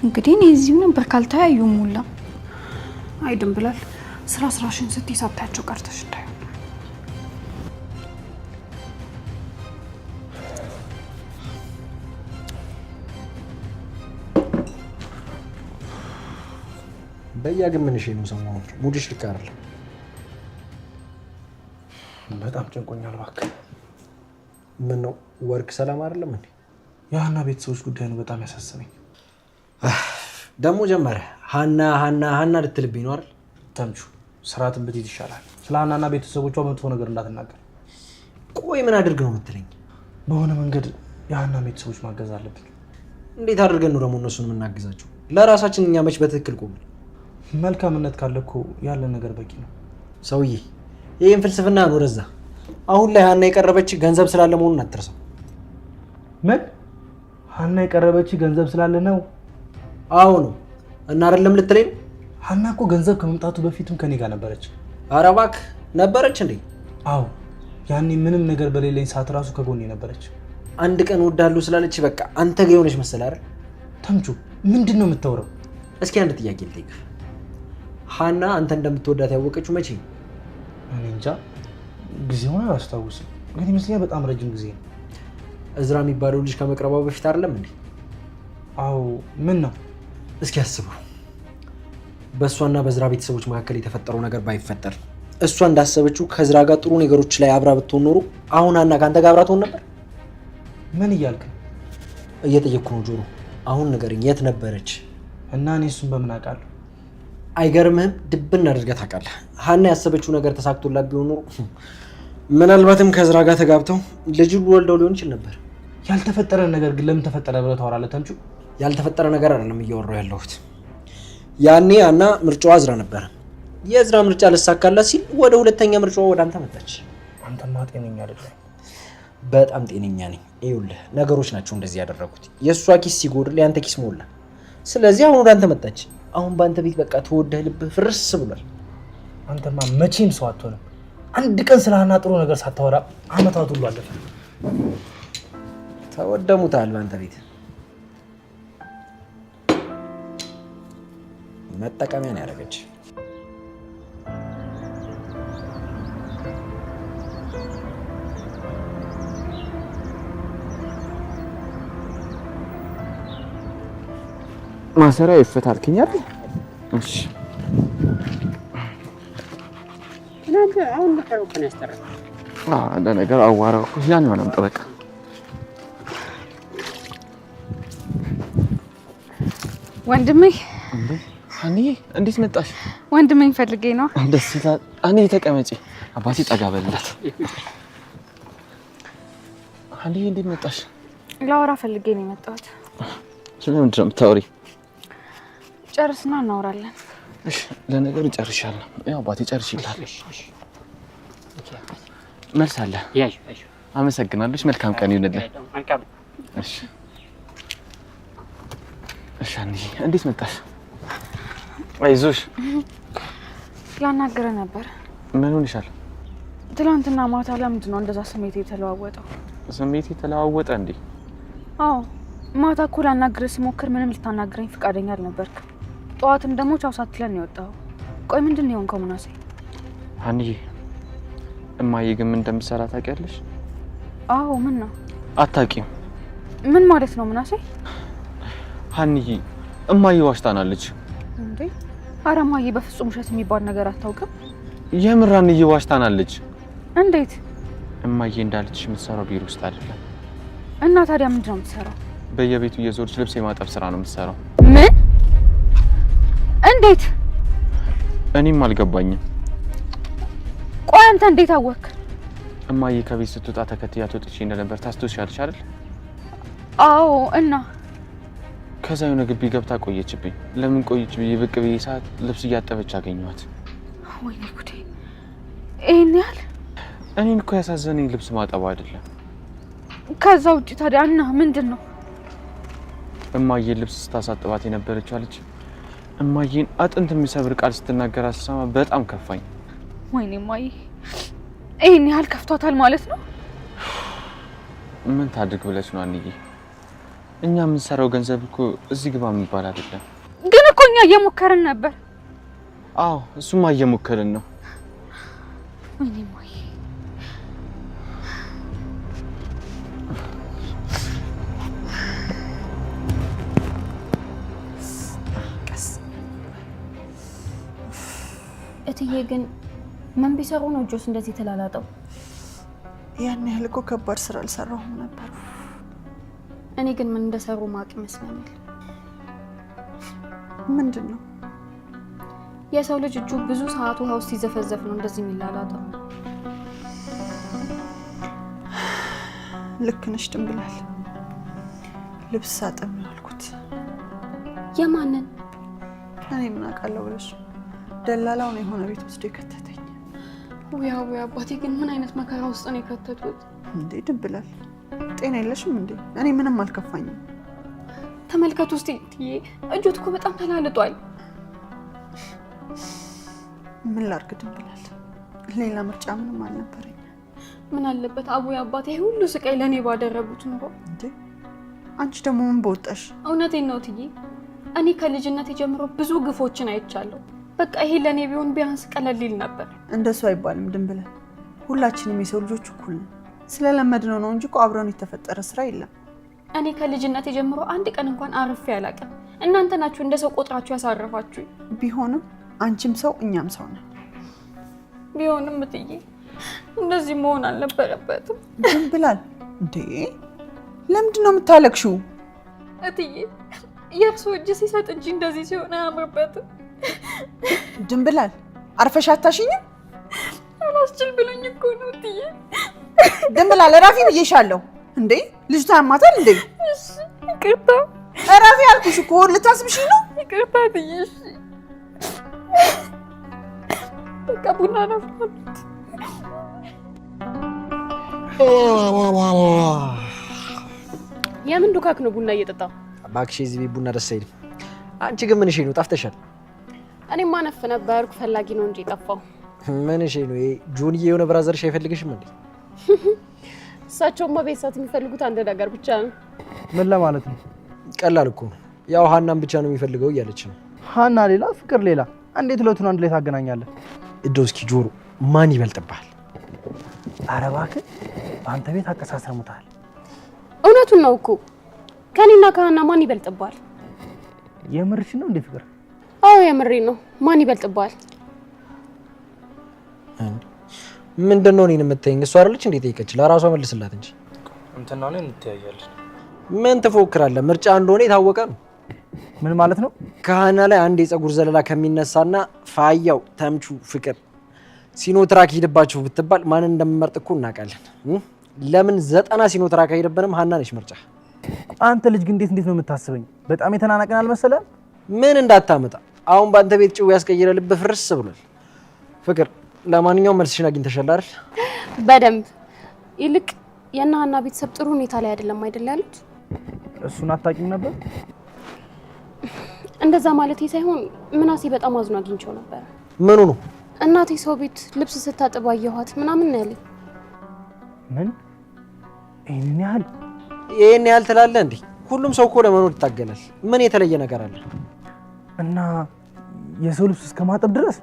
እንግዲህ እኔ እዚሁ ነበር ካልተያዩም ሁላ። አይ ድንብላል ስራ ስራሽን ስትይ ሳታያቸው ቀርተሽ እንዳይሆን። በያ ግን ምንሽ ነው ሰሞኑን mood ሽ ልክ አይደለም። በጣም ጨንቆኛል እባክህ። ምን ነው work ሰላም አይደለም እንዴ? የሀና ቤተሰቦች ጉዳይ ነው በጣም ያሳሰበኝ። ደግሞ ጀመረ ሀና ሀና ሀና ልትልብኝ ነው አይደል? ተምቹ ስርዓትን ብትይዝ ይሻላል። ስለ ሀናና ቤተሰቦቿ መጥፎ ነገር እንዳትናገር። ቆይ ምን አድርግ ነው የምትለኝ? በሆነ መንገድ የሀና ቤተሰቦች ማገዝ አለብን። እንዴት አድርገን ነው ደግሞ እነሱን የምናግዛቸው? ለራሳችን እኛ መች በትክክል ቆምን? መልካምነት ካለ እኮ ያለን ነገር በቂ ነው። ሰውዬ ይህን ፍልስፍና ነው ወደዛ። አሁን ላይ ሀና የቀረበች ገንዘብ ስላለ መሆኑን አትርሳው። ምን ሀና የቀረበች ገንዘብ ስላለ ነው? አዎ ነው። እና አይደለም ልትለኝ ነው? ሀና እኮ ገንዘብ ከመምጣቱ በፊትም ከኔ ጋር ነበረች። ኧረ እባክህ ነበረች እንዴ? አዎ ያኔ ምንም ነገር በሌለኝ ሰዓት ራሱ ከጎኔ ነበረች። አንድ ቀን እወድሃለሁ ስላለች በቃ አንተ ጋር የሆነች መሰለህ አይደል? ተምቹ ምንድን ነው የምታወራው? እስኪ አንድ ጥያቄ ልጠይቅህ። ሀና አንተ እንደምትወዳት ያወቀችው መቼ ነው? እኔ እንጃ ጊዜውን አላስታውስም፣ ግን ይመስለኛል በጣም ረጅም ጊዜ ነው። እዝራ የሚባለው ልጅ ከመቅረቧ በፊት አይደለም እንዴ? አዎ። ምን ነው? እስኪ አስበው። በእሷና በእዝራ ቤተሰቦች መካከል የተፈጠረው ነገር ባይፈጠር እሷ እንዳሰበችው ከእዝራ ጋር ጥሩ ነገሮች ላይ አብራ ብትሆን ኖሮ አሁን ሀና ከአንተ ጋር አብራ ትሆን ነበር? ምን እያልክ ነው? እየጠየቅኩ ነው ጆሮ። አሁን ንገረኝ፣ የት ነበረች? እና እኔ እሱን በምን አውቃለሁ? አይገርምህም? ድብን አድርገህ ታውቃለህ። ሀና ያሰበችው ነገር ተሳክቶላት ቢሆን ኖሮ ምናልባትም ከእዝራ ጋር ተጋብተው ልጅ ወልደው ሊሆን ይችል ነበር። ያልተፈጠረ ነገር ግን ለምን ተፈጠረ ብለህ ታወራለህ ተምቹ? ያልተፈጠረ ነገር አይደለም እያወራሁ ያለሁት። ያኔ ሀና ምርጫዋ እዝራ ነበረ። የእዝራ ምርጫ ልሳካላት ሲል ወደ ሁለተኛ ምርጫዋ ወደ አንተ መጣች። አንተማ ጤነኛ አይደለም። በጣም ጤነኛ ነኝ። ይኸውልህ ነገሮች ናቸው እንደዚህ ያደረጉት። የእሷ ኪስ ሲጎድል የአንተ ኪስ ሞላ። ስለዚህ አሁን ወደ አንተ መጣች። አሁን በአንተ ቤት በቃ ተወደህ ልብህ ፍርስ ብሏል። አንተማ መቼም ሰው አትሆንም። አንድ ቀን ስለ ሀና ጥሩ ነገር ሳታወራ አመታት ሁሉ አለፈ። ተወደሙታል። በአንተ ቤት መጠቀሚያ ነው ያደረገች። ማሰሪያ ይፈታል አይደል? እሺ ለነገሩ አዋራው እኮ ያን የሆነም ጠበቃ ወንድሜ። ሀኒዬ እንዴት መጣሽ? ወንድሜን ፈልጌ ነው። ደስ ይላል። ሀኒዬ ተቀመጪ። አባቴ ጠጋ በልላት። ሀኒዬ እንዴት መጣሽ? ላወራ ፈልጌ ነው የመጣሁት። ስለምንድን ነው የምታወሪው? ጨርስና እናወራለን። እሺ፣ ለነገሩ ጨርሻለሁ። ያው አባቴ ጨርሽ ይላል። መልስ አለ። አመሰግናለሁ። መልካም ቀን ይሁንልህ። እሺ፣ እሺ። አንዬ እንዴት መጣሽ? አይዞሽ። ላናግርህ ነበር። ምን ሆንሻል? ትናንትና ማታ ለምንድን ነው እንደዛ ስሜት የተለዋወጠው? ስሜት የተለዋወጠ እንዴ? አዎ፣ ማታ እኮ ላናግርህ ስሞክር ምንም ልታናግረኝ ፈቃደኛ አልነበርክም። ጠዋትም ደግሞ ቻው ሳትለን ነው የወጣኸው። ቆይ ምንድን ነው የሆንከው ምናሴ? አንዬ፣ እማዬ ግን ምን እንደምትሰራ ታውቂያለሽ? አዎ። ምን ነው? አታውቂም። ምን ማለት ነው ምናሴ? ሀንዬ፣ እማዬ ዋሽታናለች። እንዴ? ኧረ እማዬ በፍጹም ውሸት የሚባል ነገር አታውቅም። የምር ሀንዬ ዋሽታናለች። እንዴት? እማዬ እንዳለችሽ የምትሰራው ቢሮ ውስጥ አይደለም። እና ታዲያ ምንድን ነው የምትሰራው? በየቤቱ እየዞረች ልብስ የማጠብ ስራ ነው የምትሰራው። ምን? እንዴት? እኔም አልገባኝም። ቆይ አንተ እንዴት አወክ? እማዬ ከቤት ስትወጣ ተከትያት ወጥቼ እንደነበር ታስታውሻለሽ አይደል? አዎ። እና ከዛ የሆነ ግቢ ገብታ ቆየችብኝ። ለምን ቆየች ብዬ ብቅ ብዬ ሰዓት ልብስ እያጠበች አገኘኋት። ወይኔ ጉዴ! ይሄን ያህል? እኔን እኮ ያሳዘነኝ ልብስ ማጠቡ አይደለም። ከዛ ውጭ ታዲያ እና ምንድን ነው? እማዬን ልብስ ስታሳጥባት የነበረችው አለች። እማዬን አጥንት የሚሰብር ቃል ስትናገር ስሰማ በጣም ከፋኝ። ወይኔ እማዬ፣ ይሄን ያህል ከፍቷታል ማለት ነው? ምን ታድርግ ብለሽ ነው አንዬ? እኛ የምንሰራው ገንዘብ እኮ እዚህ ግባ የሚባል አይደለም። ግን እኮ እኛ እየሞከርን ነበር። አዎ፣ እሱማ እየሞከርን ነው። ወይኔ እማዬ። እትዬ ግን ምን ቢሰሩ ነው እጆስ እንደዚህ የተላላጠው? ያን ያህል እኮ ከባድ ስራ አልሰራሁም ነበር። እኔ ግን ምን እንደሰሩ ማወቅ ይመስለኛል። ምንድን ነው? የሰው ልጅ እጁ ብዙ ሰዓት ውሃ ውስጥ ሲዘፈዘፍ ነው እንደዚህ የሚላላጠው። ልክ ነሽ ድንብላል። ልብስ ሳጥብ ነው ያልኩት። የማንን? እኔ ምን አውቃለሁ ብለሽ ደላላው ነው የሆነ ቤት ወስዶ የከተተኝ። ውያ ውያ፣ አባቴ ግን ምን አይነት መከራ ውስጥ ነው የከተቱት? እንዴ ድንብላል፣ ጤና የለሽም እንዴ? እኔ ምንም አልከፋኝም። ተመልከቱ እስቲ እትዬ፣ እጆት እኮ በጣም ተላልጧል። ምን ላድርግ ድንብላል፣ ሌላ ምርጫ ምንም አልነበረኝ። ምን አለበት አቡዬ አባቴ ሁሉ ስቃይ ለእኔ ባደረጉት ኑሮ። እንዴ አንቺ ደግሞ ምን በወጣሽ? እውነቴን ነው እትዬ፣ እኔ ከልጅነቴ ጀምሮ ብዙ ግፎችን አይቻለሁ። በቃ ይሄ ለእኔ ቢሆን ቢያንስ ቀለል ይል ነበር። እንደሱ አይባልም ድንብላል፣ ሁላችንም የሰው ልጆች እኩል ነን። ስለለመድነው ነው እንጂ እኮ አብረን የተፈጠረ ስራ የለም። እኔ ከልጅነቴ ጀምሮ አንድ ቀን እንኳን አርፌ አላውቅም። እናንተ ናችሁ እንደ ሰው ቆጥራችሁ ያሳረፋችሁኝ። ቢሆንም አንቺም ሰው እኛም ሰው ነን። ቢሆንም እትዬ እንደዚህ መሆን አልነበረበትም። ድንብላል እንዴ ለምንድን ነው የምታለቅሺው? እትዬ የእርሶ እጅ ሲሰጥ እንጂ እንደዚህ ሲሆን አያምርበትም። ድንብላል አርፈሽ አታሽኝም? አላስችል ብሎኝ እኮ ነው እትዬ። ድንብላል እረፊ ብዬሻለሁ። እንዴ ልጅቷ ያማታል እንዴ? እሺ ይቅርታ። እረፊ አልኩሽ እኮ ልታስብሽኝ ነው? ይቅርታ እትዬ። እሺ በቃ ቡና ናፍቃለች። የምን ዱካክ ነው ቡና እየጠጣ? እባክሽ የዚህ ቤት ቡና ደስ አይልም። አንቺ ግን ምንሽ ነው ጠፍተሻል? እኔማ ነፍ ነበርኩ፣ ፈላጊ ነው እንጂ የጠፋው። ምንሽ ነው? ይሄ ጆንዬ የሆነ brother ሽ አይፈልግሽም እንዴ? እሳቸውማ ቤተሰብ የሚፈልጉት አንድ ነገር ብቻ ነው። ምን ለማለት ነው? ቀላል እኮ ነው። ያው ሀናን ብቻ ነው የሚፈልገው እያለች ነው። ሀና ሌላ፣ ፍቅር ሌላ። እንዴት ሁለቱን አንድ ላይ ታገናኛለህ? እንደው እስኪ ጆሮ ማን ይበልጥብሃል? ኧረ እባክህ በአንተ ቤት አቀሳስረሙታል። እውነቱን ነው እኮ ከኔና ከሀና ማን ይበልጥብሃል? የምርሽ ነው እንዴ ፍቅር? አዎ የምሬ ነው። ማን ይበልጥብሃል? ምንድን ነው እኔን የምታየኝ? እሷ አይደለች እንዴ ጠይቀች? ለራሷ መልስላት እንጂ። እንትና ላይ እንተያያለን። ምን ትፎክራለህ? ምርጫ እንደሆነ የታወቀ ነው። ምን ማለት ነው? ከሀና ላይ አንድ የፀጉር ዘለላ ከሚነሳና ፋያው ተምቹ ፍቅር ሲኖትራክ ሂድባችሁ ብትባል ማንን እንደምመርጥ እኮ እናውቃለን። ለምን 90 ሲኖትራክ አይሄድብንም? ሀና ነች ምርጫ። አንተ ልጅ ግን እንዴት እንዴት ነው የምታስበኝ? በጣም የተናናቅን አልመሰለም? ምን እንዳታመጣ። አሁን በአንተ ቤት ጭው ያስቀየረ ልብ ፍርስ ብሏል። ፍቅር፣ ለማንኛውም መልስሽን አግኝተሻል አይደል? በደንብ። ይልቅ የእነ ሀና ቤተሰብ ጥሩ ሁኔታ ላይ አይደለም አይደል ያሉት? እሱን አታውቂም ነበር? እንደዛ ማለቴ ሳይሆን ምናሴ በጣም አዝኖ አግኝቼው ነበር። ምኑ ነው? እናቴ ሰው ቤት ልብስ ስታጥብ አየኋት ምናምን ነው ያለኝ። ምን? ይሄን ያህል? ይሄን ያህል ትላለህ እንዴ? ሁሉም ሰው እኮ ለመኖር ይታገላል። ምን የተለየ ነገር አለ? እና የሰው ልብስ እስከ ማጠብ ድረስ?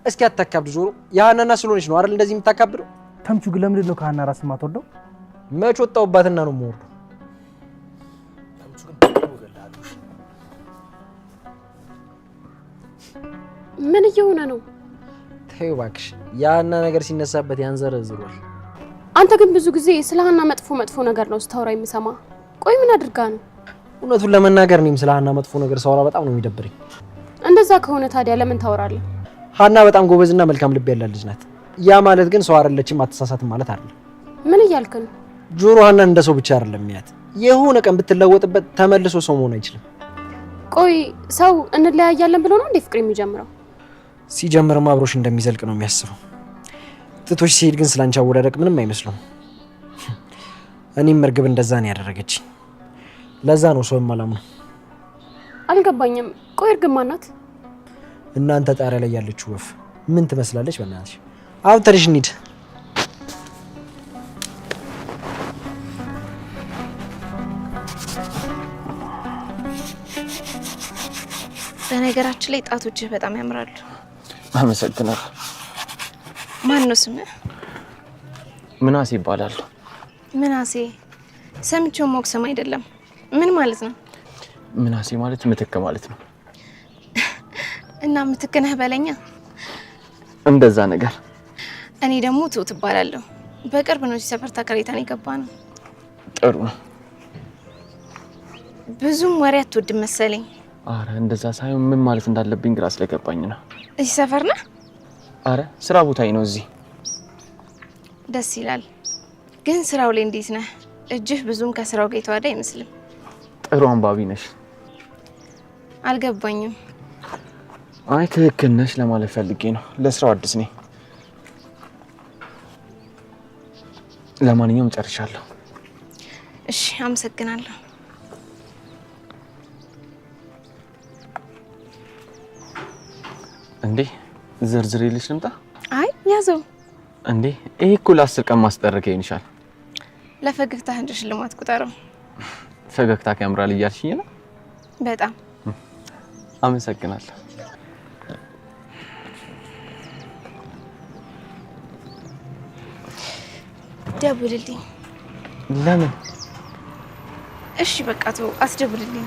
እስኪ አታካብድ ጆሮ። የሀናና ስለሆነች ነው አይደል እንደዚህ የምታካብደው? ተምቹ ግን ለምንድን ነው ከሀና ራስ የማትወርደው? መች ወጣሁባትና ነው የምወርደው? ምን እየሆነ ነው? ተይው እባክሽ፣ የሀና ነገር ሲነሳበት ያንዘረዝሯል። አንተ ግን ብዙ ጊዜ ስለ ሀና መጥፎ መጥፎ ነገር ነው ስታወራ የምሰማ። ቆይ ምን አድርጋ ነው? እውነቱን ለመናገር እኔም ስለ ሀና መጥፎ ነገር ሳወራ በጣም ነው የሚደብረኝ። እንደዛ ከሆነ ታዲያ ለምን ታወራለህ? ሀና በጣም ጎበዝና መልካም ልብ ያላት ልጅ ናት። ያ ማለት ግን ሰው አይደለችም አትሳሳትም ማለት አይደለም። ምን እያልክ ነው? ጆሮ ሀናን እንደ ሰው ብቻ አይደለም የሚያት። የሆነ ቀን ብትለወጥበት ተመልሶ ሰው መሆን አይችልም። ቆይ ሰው እንለያያለን ብሎ ነው እንዴ ፍቅር የሚጀምረው? ሲጀምርማ አብሮሽ እንደሚዘልቅ ነው የሚያስበው። ትቶሽ ሲሄድ ግን ስላንቺ አወዳደቅ ምንም አይመስለውም። እኔም እርግብ እንደዛ ነው ያደረገችኝ። ለዛ ነው ሰው የማላምነው። አልገባኝም። ቆይ እርግብ ማን ናት? እናንተ ጣሪያ ላይ ያለችው ወፍ ምን ትመስላለች? በእናትሽ አሁን ተነሽ እንሂድ። በነገራችን ላይ ጣቶችህ በጣም ያምራሉ። አመሰግናለሁ። ማን ነው ስምህ? ምናሴ ይባላል። ምናሴ ሰምቼው ማወቅ ስም አይደለም። ምን ማለት ነው? ምናሴ ማለት ምትክ ማለት ነው። እና ምትክ ነህ በለኛ። እንደዛ ነገር። እኔ ደግሞ ትሁት እባላለሁ። በቅርብ ነው እዚህ ሰፈር ተከራይተን የገባ ነው። ጥሩ ነው። ብዙም ወሬ አትወድም መሰለኝ። አረ እንደዛ ሳይሆን ምን ማለት እንዳለብኝ ግራ ስለገባኝ ነው። እዚህ ሰፈር ነህ? አረ ስራ ቦታዬ ነው እዚህ። ደስ ይላል። ግን ስራው ላይ እንዴት ነህ? እጅህ ብዙም ከስራው ጋር የተዋሃደ አይመስልም። ጥሩ አንባቢ ነሽ። አልገባኝም። አይ ትክክል ነሽ ለማለት ፈልጌ ነው። ለስራው አዲስ ነኝ። ለማንኛውም ጨርሻለሁ። እሺ አመሰግናለሁ። እንዴ ዝርዝር ይልሽ ልምጣ? አይ ያዘው። እንዴ ይሄ እኮ ለ10 ቀን ማስጠረቂያ ይሆንሻል። ለፈገግታህ እንደ ሽልማት ቁጠረው። ፈገግታህ ያምራል እያልሽኝ ነው? በጣም አመሰግናለሁ። ደውልልኝ። ለምን? እሺ በቃ ተው፣ አስደውልልኝ።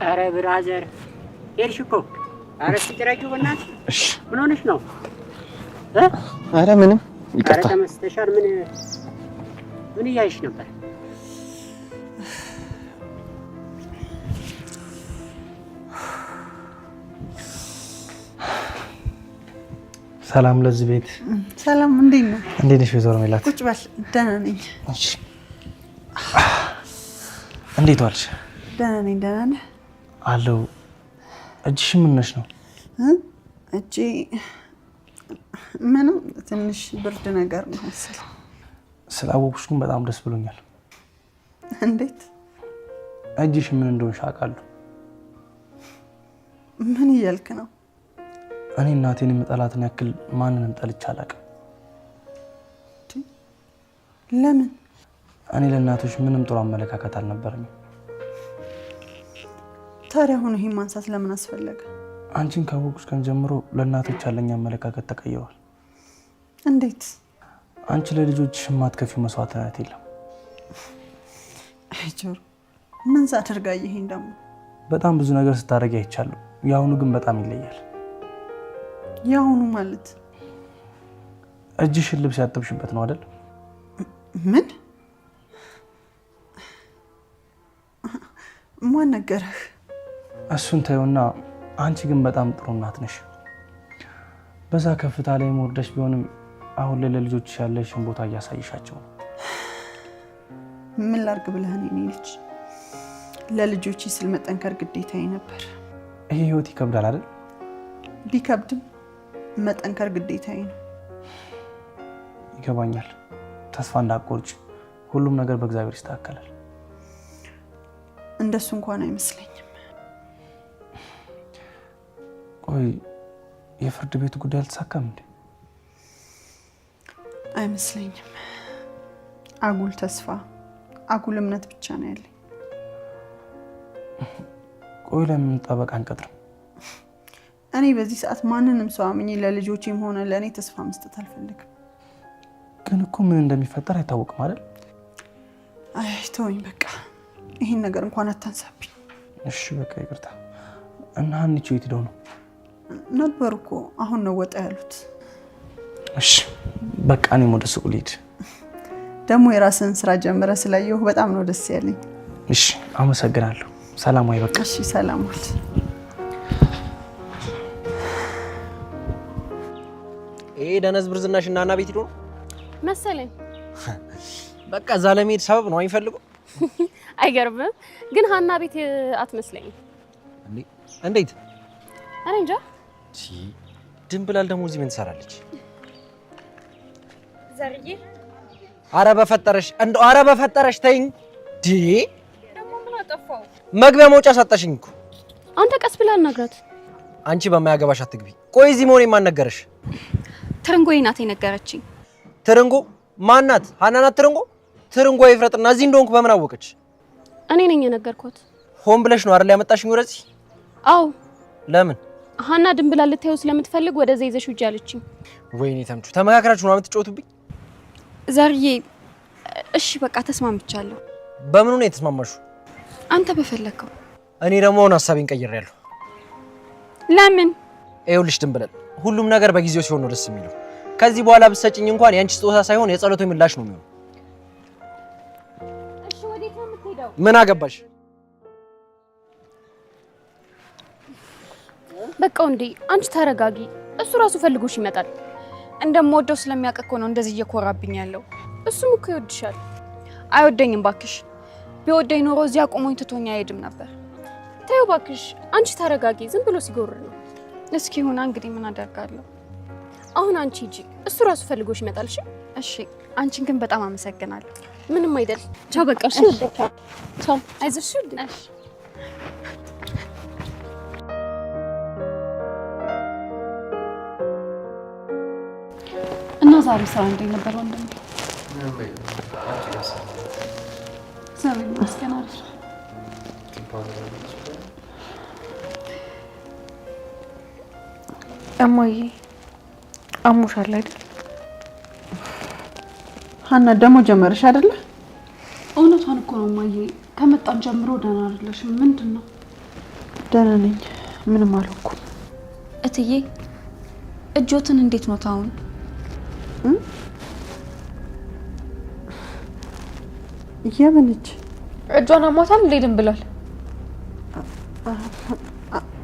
አረ brother ሄድሽ እኮ። አረ እስኪ ጥረጊው በእናትሽ። ምን ሆነሽ ነው? አረ ምንም ይቅርታ። አረ ተመስተሻል። ምን ምን እያየሽ ነበር? ሰላም ለዚህ ቤት። ሰላም፣ እንዴት ነህ? እንዴት ነሽ ወይዘሮ ሜላት? ቁጭ በል። ደህና ነኝ። እንዴት ዋልሽ? ደህና ነኝ። ደህና ነህ? አለው። እጅሽ ምን ነሽ ነው? እጄ ምንም፣ ትንሽ ብርድ ነገር ነው መሰለኝ። ስላወኩሽ ግን በጣም ደስ ብሎኛል። እንዴት? እጅሽ ምን እንደሆንሽ አውቃለሁ። ምን እያልክ ነው? እኔ እናቴን የምጠላትን ያክል ማንንም ጠልቼ አላውቅም። ለምን? እኔ ለእናቶች ምንም ጥሩ አመለካከት አልነበረኝም። ታዲያ አሁን ይሄን ማንሳት ለምን አስፈለገ? አንቺን ካወቅኩሽ ቀን ጀምሮ ለእናቶች ያለኝ አመለካከት ተቀይሯል። እንዴት? አንቺ ለልጆችሽ የማትከፊው መስዋዕትነት የለም። አይ ጆሮ፣ ምን ሳደርግ አየኸኝ ደግሞ? በጣም ብዙ ነገር ስታደርጊ አይቻለሁ። የአሁኑ ግን በጣም ይለያል። የአሁኑ ማለት? እጅሽን ልብስ ያጠብሽበት ነው አይደል? ምን? ማን ነገረህ? እሱን ተይውና፣ አንቺ ግን በጣም ጥሩ እናት ነሽ። በዛ ከፍታ ላይ መውረደሽ ቢሆንም አሁን ላይ ለልጆችሽ ያለሽን ቦታ እያሳይሻቸው ነው። ምን ላድርግ ብለህ ነው የኔ ልጅ? ለልጆቼ ስል መጠንከር ግዴታዬ ነበር። ይሄ ህይወት ይከብዳል አይደል? ቢከብድም መጠንከር ግዴታዬ ነው። ይገባኛል። ተስፋ እንዳትቆርጭ፣ ሁሉም ነገር በእግዚአብሔር ይስተካከላል። እንደሱ እንኳን አይመስለኝም። ቆይ የፍርድ ቤቱ ጉዳይ አልተሳካም እንዴ? አይመስለኝም። አጉል ተስፋ፣ አጉል እምነት ብቻ ነው ያለኝ። ቆይ ለምን ጠበቃ አንቀጥርም? እኔ በዚህ ሰዓት ማንንም ሰው አምኜ ለልጆቼም ሆነ ለእኔ ተስፋ መስጠት አልፈልግም። ግን እኮ ምን እንደሚፈጠር አይታወቅም አይደል? አይ ተወኝ በቃ፣ ይህን ነገር እንኳን አታንሳብኝ። እሺ በቃ ይቅርታ። እና ሀኒቾ የት ሄደው ነው? ነበሩ እኮ አሁን ነው ወጣ ያሉት። እሺ በቃ እኔም ወደ ሱቅ ልሂድ። ደግሞ የራስን ስራ ጀምረ ስላየሁ በጣም ነው ደስ ያለኝ። እሺ አመሰግናለሁ። ሰላም ወይ። በቃ እሺ ሰላም ዋል። ይሄ ደነዝ ብርዝናሽ እና ሀና ቤት ሄዶ ነው መሰለኝ። በቃ እዛ ለመሄድ ሰበብ ነው የሚፈልገው። አይገርምም? ግን ሀና ቤት አትመስለኝም። እንዴት? እኔ እንጃ። ድንብላል ደግሞ እዚህ ምን ትሰራለች? ዘርዬ፣ አረ በፈጠረሽ እንደው፣ አረ በፈጠረሽ ተይኝ። ደግሞ ምን አጠፋው? መግቢያ መውጫ ሳጣሽኝ እኮ። አንተ ቀስ ብለህ አናግራት። አንቺ በማያገባሽ አትግቢ። ቆይ እዚህ መሆኔን ማን ነገረሽ? ትርንጎዬ ናት የነገረችኝ። ትርንጎ ማናት? ሀና ናት ትርንጎ? ትርንጎ ይፍረጥና እዚህ እንደሆንኩ በምን አወቀች? እኔ ነኝ የነገርኳት። ሆን ብለሽ ነው አይደል ያመጣሽኝ ወደዚህ? አዎ። ለምን? ሀና ድንብላል ልታየው ስለምትፈልግ ወደዛ ይዘሽ ውጪ አለችኝ። ወይኔ ተምቹ፣ ተመካከራችሁ ነው የምትጫወቱብኝ? ዘርዬ፣ እሺ በቃ ተስማምቻለሁ። በምኑ ነው የተስማማሽው? አንተ በፈለከው። እኔ ደግሞ አሁን ሀሳቤን ቀይሬያለሁ። ለምን? ይኸውልሽ ድንብላል፣ ሁሉም ነገር በጊዜው ሲሆን ነው ደስ የሚለው። ከዚህ በኋላ ብትሰጭኝ እንኳን የአንቺ ስጦታ ሳይሆን የጸሎቱ ምላሽ ነው የሚሆነው። እሺ ወዴት ነው የምትሄደው? ምን አገባሽ? በቃ እንዴ አንቺ ተረጋጊ። እሱ ራሱ ፈልጎሽ ይመጣል። እንደምወደው ስለሚያውቅ እኮ ነው እንደዚህ እየኮራብኝ ያለው። እሱም እኮ ይወድሻል። አይወደኝም ባክሽ። ቢወደኝ ኖሮ እዚያ ቆሞኝ ትቶኝ አይሄድም ነበር። ተይው ባክሽ፣ አንቺ ተረጋጊ። ዝም ብሎ ሲጎርር ነው። እስኪ ይሁና እንግዲህ ምን አደርጋለሁ። አሁን አንቺ ሂጂ፣ እሱ ራሱ ፈልጎሽ ይመጣል። እሺ? እሺ። አንቺን ግን በጣም አመሰግናለሁ። ምንም አይደል። ቻው በቃ። እሺ፣ ቻው። አይዞሽ። እሺ። እና ዛሬ ስራ እንዴት ነበር ወንድሜ? እግዚአብሔር ይመስገን አሪፍ ነው። እማዬ አሞሻል አይደል? ሀና ደግሞ ጀመረሽ አይደለ? እውነቷን እኮ ነው እማዬ። ከመጣን ጀምሮ ደህና አይደለሽም። ምንድን ነው? ደህና ነኝ፣ ምንም አልሆንኩም። እትዬ እጆትን እንዴት ነው አሁን? የምን እጅ? እጇን አሟታል እንዴ ድንብላል?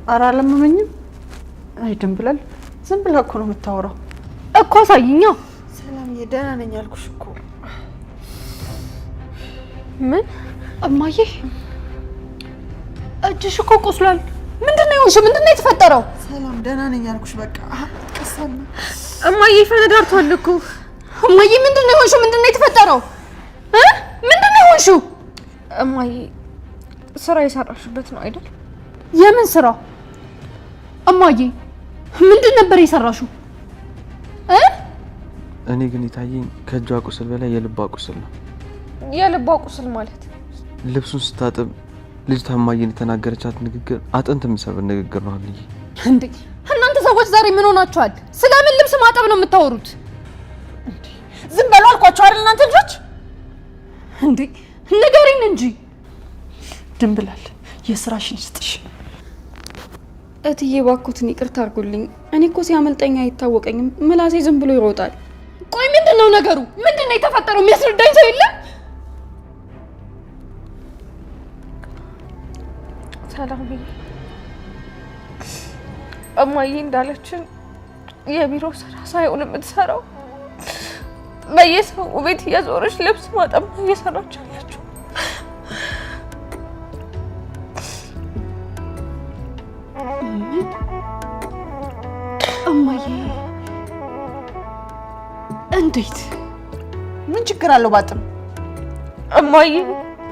ኧረ አላመመኝም። አይ ድንብላል ዝም ብላ እኮ ነው የምታወራው እኮ። አሳይኛ። ሰላምዬ ደህና ነኝ አልኩሽ እኮ። ምን እማዬ? እጅሽ እኮ ቆስሏል። ምንድን ነው የሆንሽው? ምንድን ነው የተፈጠረው? ሰላም ደህና ነኝ አልኩሽ። በቃ ቀሳና እማዬ ፈነዳርቷል እኮ። እማዬ ምንድን ነው የሆንሽው? ምንድን ነው የተፈጠረው? ምንድን ነው የሆንሽው? እማዬ ስራ የሰራሽበት ነው አይደል? የምን ስራ እማዬ? ምንድን ነበር የሰራሽው? እኔ ግን የታየኝ ከእጇ ቁስል በላይ የልቧ ቁስል ነው። የልቧ ቁስል ማለት? ልብሱን ስታጥብ ልጅቷ እማዬን የተናገረቻት ንግግር አጥንት የሚሰብር ንግግር ነው። አንዬ እንዴ እናንተ ሰዎች ዛሬ ምን ሆናችኋል? ስለምን ልብስ ማጠብ ነው የምታወሩት? ዝም በሉ አልኳቸው አይደል እናንተ ልጆች። እንዴ ንገሪን እንጂ ድንብላል፣ የስራሽን ይስጥሽ። እትዬ እባክዎትን ይቅርታ አድርጉልኝ። እኔ እኮ ሲያመልጠኝ አይታወቀኝም፣ ምላሴ ዝም ብሎ ይሮጣል። ቆይ ምንድን ነው ነገሩ? ምንድን ነው የተፈጠረው? የሚያስረዳኝ ሰው የለም? ሰላምዬ፣ እማዬ እንዳለችን የቢሮ ስራ ሳይሆን የምትሰራው በየሰው ቤት እየዞረች ልብስ ማጠብ ነው እየሰራች ያለችው። ምን እማዬ? እንዴት? ምን ችግር አለው ባጥብ? እማዬ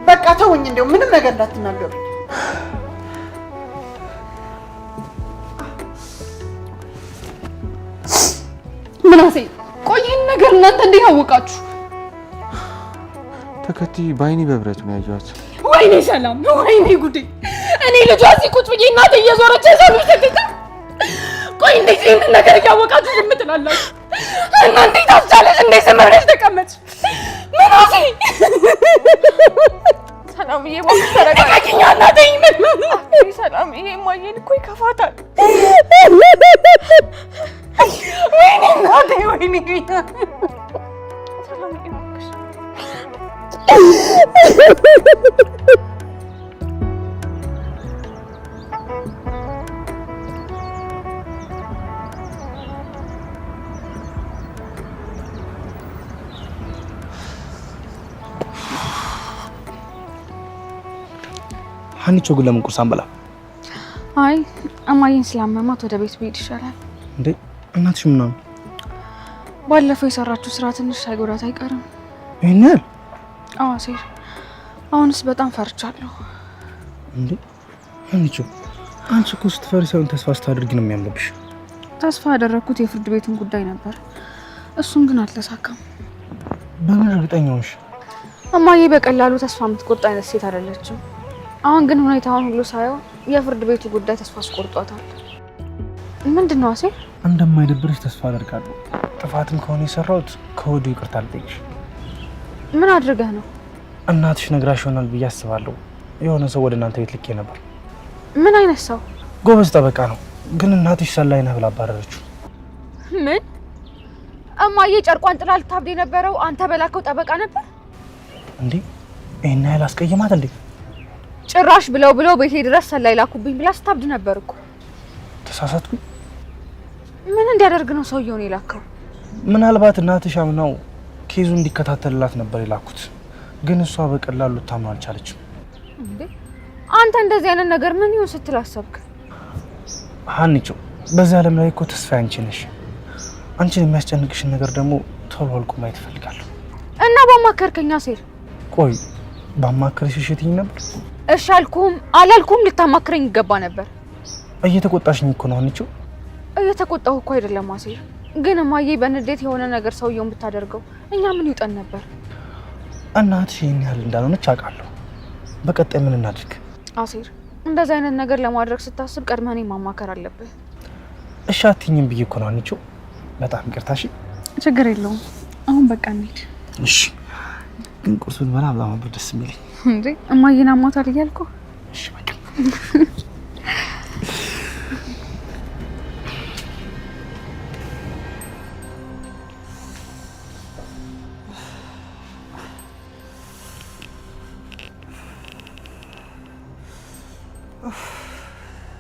በቃ ተውኝ፣ እንደው ምንም ነገር እንዳትናገሩ። ምናሴ ቆይ ይህን ነገር እናንተ እንዴት አወቃችሁ? ተከትዬ በአይኔ በብረቱ ነው ያየኋት። ወይኔ ሰላም፣ ወይኔ ጉዴ! እኔ ልጇ እዚህ ቁጭ ብዬ እናቴ እየዞረች የሰው ልጅ ስትጥል፣ ቆይ እንዴት ይህንን ነገር እያወቃችሁ ዝም ትላላችሁ? እና እንዴት አስቻለሽ? እንዴት ዝም ብለሽ ተቀመጥሽ? ምናሴ ሰላምዬ እባክሽ ተረጋጊ። ልቀቂኝ እናቴ። ሰላምዬ እማዬን እኮ ይከፋታል። ወይኔ እናቴ፣ ወይኔ ሰላምዬ እባክሽ። ሀኒቾ ግን ለምን ቁርስ አንበላ? አይ እማዬን ስላመማት ወደ ቤት ብሄድ ይሻላል። እንዴ እናትሽ ምናምን? ባለፈው የሰራችው ስራ ትንሽ ሳይጎዳት አይቀርም። ይሄን ያህል? አዎ አሴር፣ አሁንስ በጣም ፈርቻለሁ። እንዴ ሀኒቾ፣ አንቺ እኮ ስትፈሪ ሳይሆን ተስፋ ስታደርጊ ነው የሚያምርብሽ። ተስፋ ያደረግኩት የፍርድ ቤቱን ጉዳይ ነበር፣ እሱም ግን አልተሳካም። በምን እርግጠኛ ሆንሽ? እማዬ በቀላሉ ተስፋ የምትቆርጥ አይነት ሴት አይደለችም። አሁን ግን ሁኔታውን ሁሉ ሳየው የፍርድ ቤቱ ጉዳይ ተስፋ አስቆርጧታል። ምንድን ነው አሴር? እንደማይደብርሽ ተስፋ አደርጋለሁ። ጥፋትም ከሆነ የሰራሁት ከወዲሁ ይቅርታ ልጠይቅሽ። ምን አድርገህ ነው? እናትሽ ነግራሽ ይሆናል ብዬ አስባለሁ። የሆነ ሰው ወደ እናንተ ቤት ልኬ ነበር። ምን አይነት ሰው? ጎበዝ ጠበቃ ነው፣ ግን እናትሽ ሰላይ ነህ ብላ አባረረችው። ምን? እማዬ ጨርቋን ጥላ ልታብድ የነበረው አንተ በላከው ጠበቃ ነበር እንዴ? ይሄን ያህል አስቀየማት እንዴ? ጭራሽ ብለው ብለው ቤቴ ድረስ ሰላይ ላኩብኝ ብላ ስታብድ ነበር እኮ። ተሳሳትኩኝ። ምን እንዲያደርግ ነው ሰውየውን የላከው? ምናልባት እናትሽ አምናው ኬዙ እንዲከታተልላት ነበር የላኩት፣ ግን እሷ በቀላሉ ልታምነው አልቻለችም። እንዴ አንተ እንደዚህ አይነት ነገር ምን ይሁን ስትል አሰብክ? ሀኒቾ፣ በዚህ ዓለም ላይ እኮ ተስፋ አንቺ ነሽ። አንቺን የሚያስጨንቅሽን ነገር ደግሞ ቶሎ አልቆ ማየት እፈልጋለሁ። እና ባማከርከኝ አሴር። ቆይ ባማከርሽ እሺ ትይኝ ነበር? እሺ አልኩህም አላልኩህም ልታማክረኝ ይገባ ነበር። እየተቆጣሽኝ እኮ ነው ሀኒቾ። እየተቆጣሁ እኮ አይደለም አሴር፣ ግን እማዬ በንዴት የሆነ ነገር ሰውየውን ብታደርገው እኛ ምን ይውጠን ነበር? እናትሽ ይህን ያህል እንዳልሆነች አውቃለሁ። በቀጣይ ምን እናድርግ? አሴር፣ እንደዚህ አይነት ነገር ለማድረግ ስታስብ ቀድመህ እኔን ማማከር አለብህ። እሺ አትይኝም ብዬ እኮ ነው ሀኒቾ። በጣም ይቅርታ። እሺ ችግር የለውም። አሁን በቃ እንሂድ። እሺ፣ ግን ቁርስ ብንበላ በጣም ነበር ደስ የሚለኝ። እንዴ እማዬን አሟታል እያልኩ። እሺ በቃ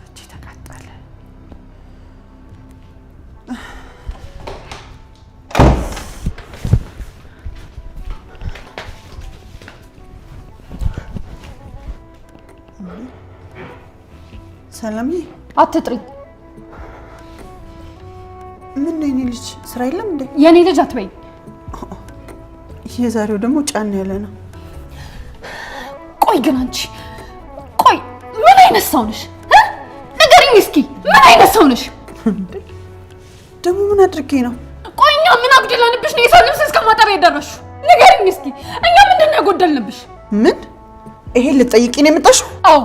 እጄ ተቃጠለ። ሰላምዬ፣ አትጥሪ። ምን ነው የኔ ልጅ ስራ የለም እንዴ? የኔ ልጅ አትበይኝ። የዛሬው ደግሞ ጫን ያለ ነው። ቆይ ግን አንቺ ቆይ ምን አይነት ሰው ነሽ? ንገሪኝ እስኪ ምን አይነት ሰው ነሽ? ደግሞ ምን አድርጌ ነው? ቆይ እኛ ምን አጉድለንብሽ ነው የሰው ልብስ እስከ ማጠብ የደረስሽው? ንገሪኝ እስኪ እኛ ምንድን ነው ያጎደልንብሽ? ምን ይሄ ልትጠይቂ ነው የመጣሽው? አዎ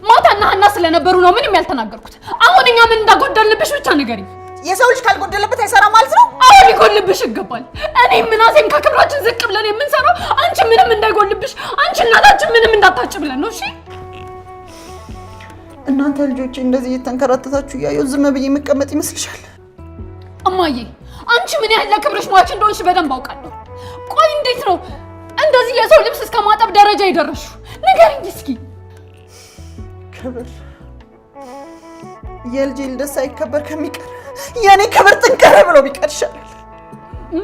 ማታና ሀና ስለነበሩ ነው ምንም ያልተናገርኩት። አሁን እኛ ምን እንዳጎደልንብሽ ብቻ ንገሪኝ። የሰው ልጅ ካልጎደለበት አይሰራም ማለት ነው? አዎ ሊጎልብሽ ይገባል። እኔ ምናሴም ከክብራችን ዝቅ ብለን የምንሰራው አንቺ ምንም እንዳይጎልብሽ፣ አንቺ እናታችን ምንም እንዳታጭ ብለን ነው። እሺ እናንተ ልጆች እንደዚህ እየተንከራተታችሁ እያየሁ ዝም ብዬ የምቀመጥ ይመስልሻል? እማዬ አንቺ ምን ያህል ለክብርሽ ሟች እንደሆንሽ በደንብ አውቃለሁ። ቆይ እንዴት ነው እንደዚህ የሰው ልብስ እስከ ማጠብ ደረጃ የደረስሽው? ንገሪኝ እስኪ። ክብር የልጄ ልደት ሳይከበር ከሚቀር የኔ ክብር ጥንቅር ብሎ ቢቀር ይሻላል።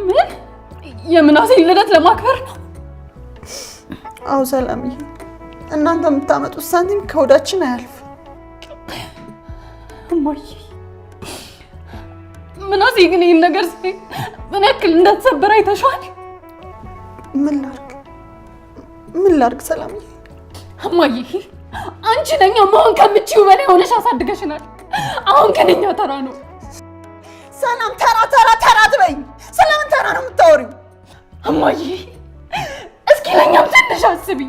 ምን የምናሴን ልደት ለማክበር ነው? አዎ ሰላምዬ፣ እናንተ የምታመጡት ሳንቲም ከሆዳችን አያልፍ። እማዬ፣ ምናሴ ግን ይህን ነገር ሲያይ ምን ያክል እንዳትሰበር አይተሽዋል? ምን ላድርግ ምን ላድርግ ሰላምዬ? እማዬ፣ አንቺ ለኛ መሆን ከምትችይው በላይ ሆነሽ አሳድገሽናል። አሁን ግን እኛ ተራ ነው። ሰላም ተራ ተራ ተራ አትበይኝ። ስለምን ተራ ነው የምታወሪው? እማዬ፣ እስኪ ለኛም ትንሽ አስቢ።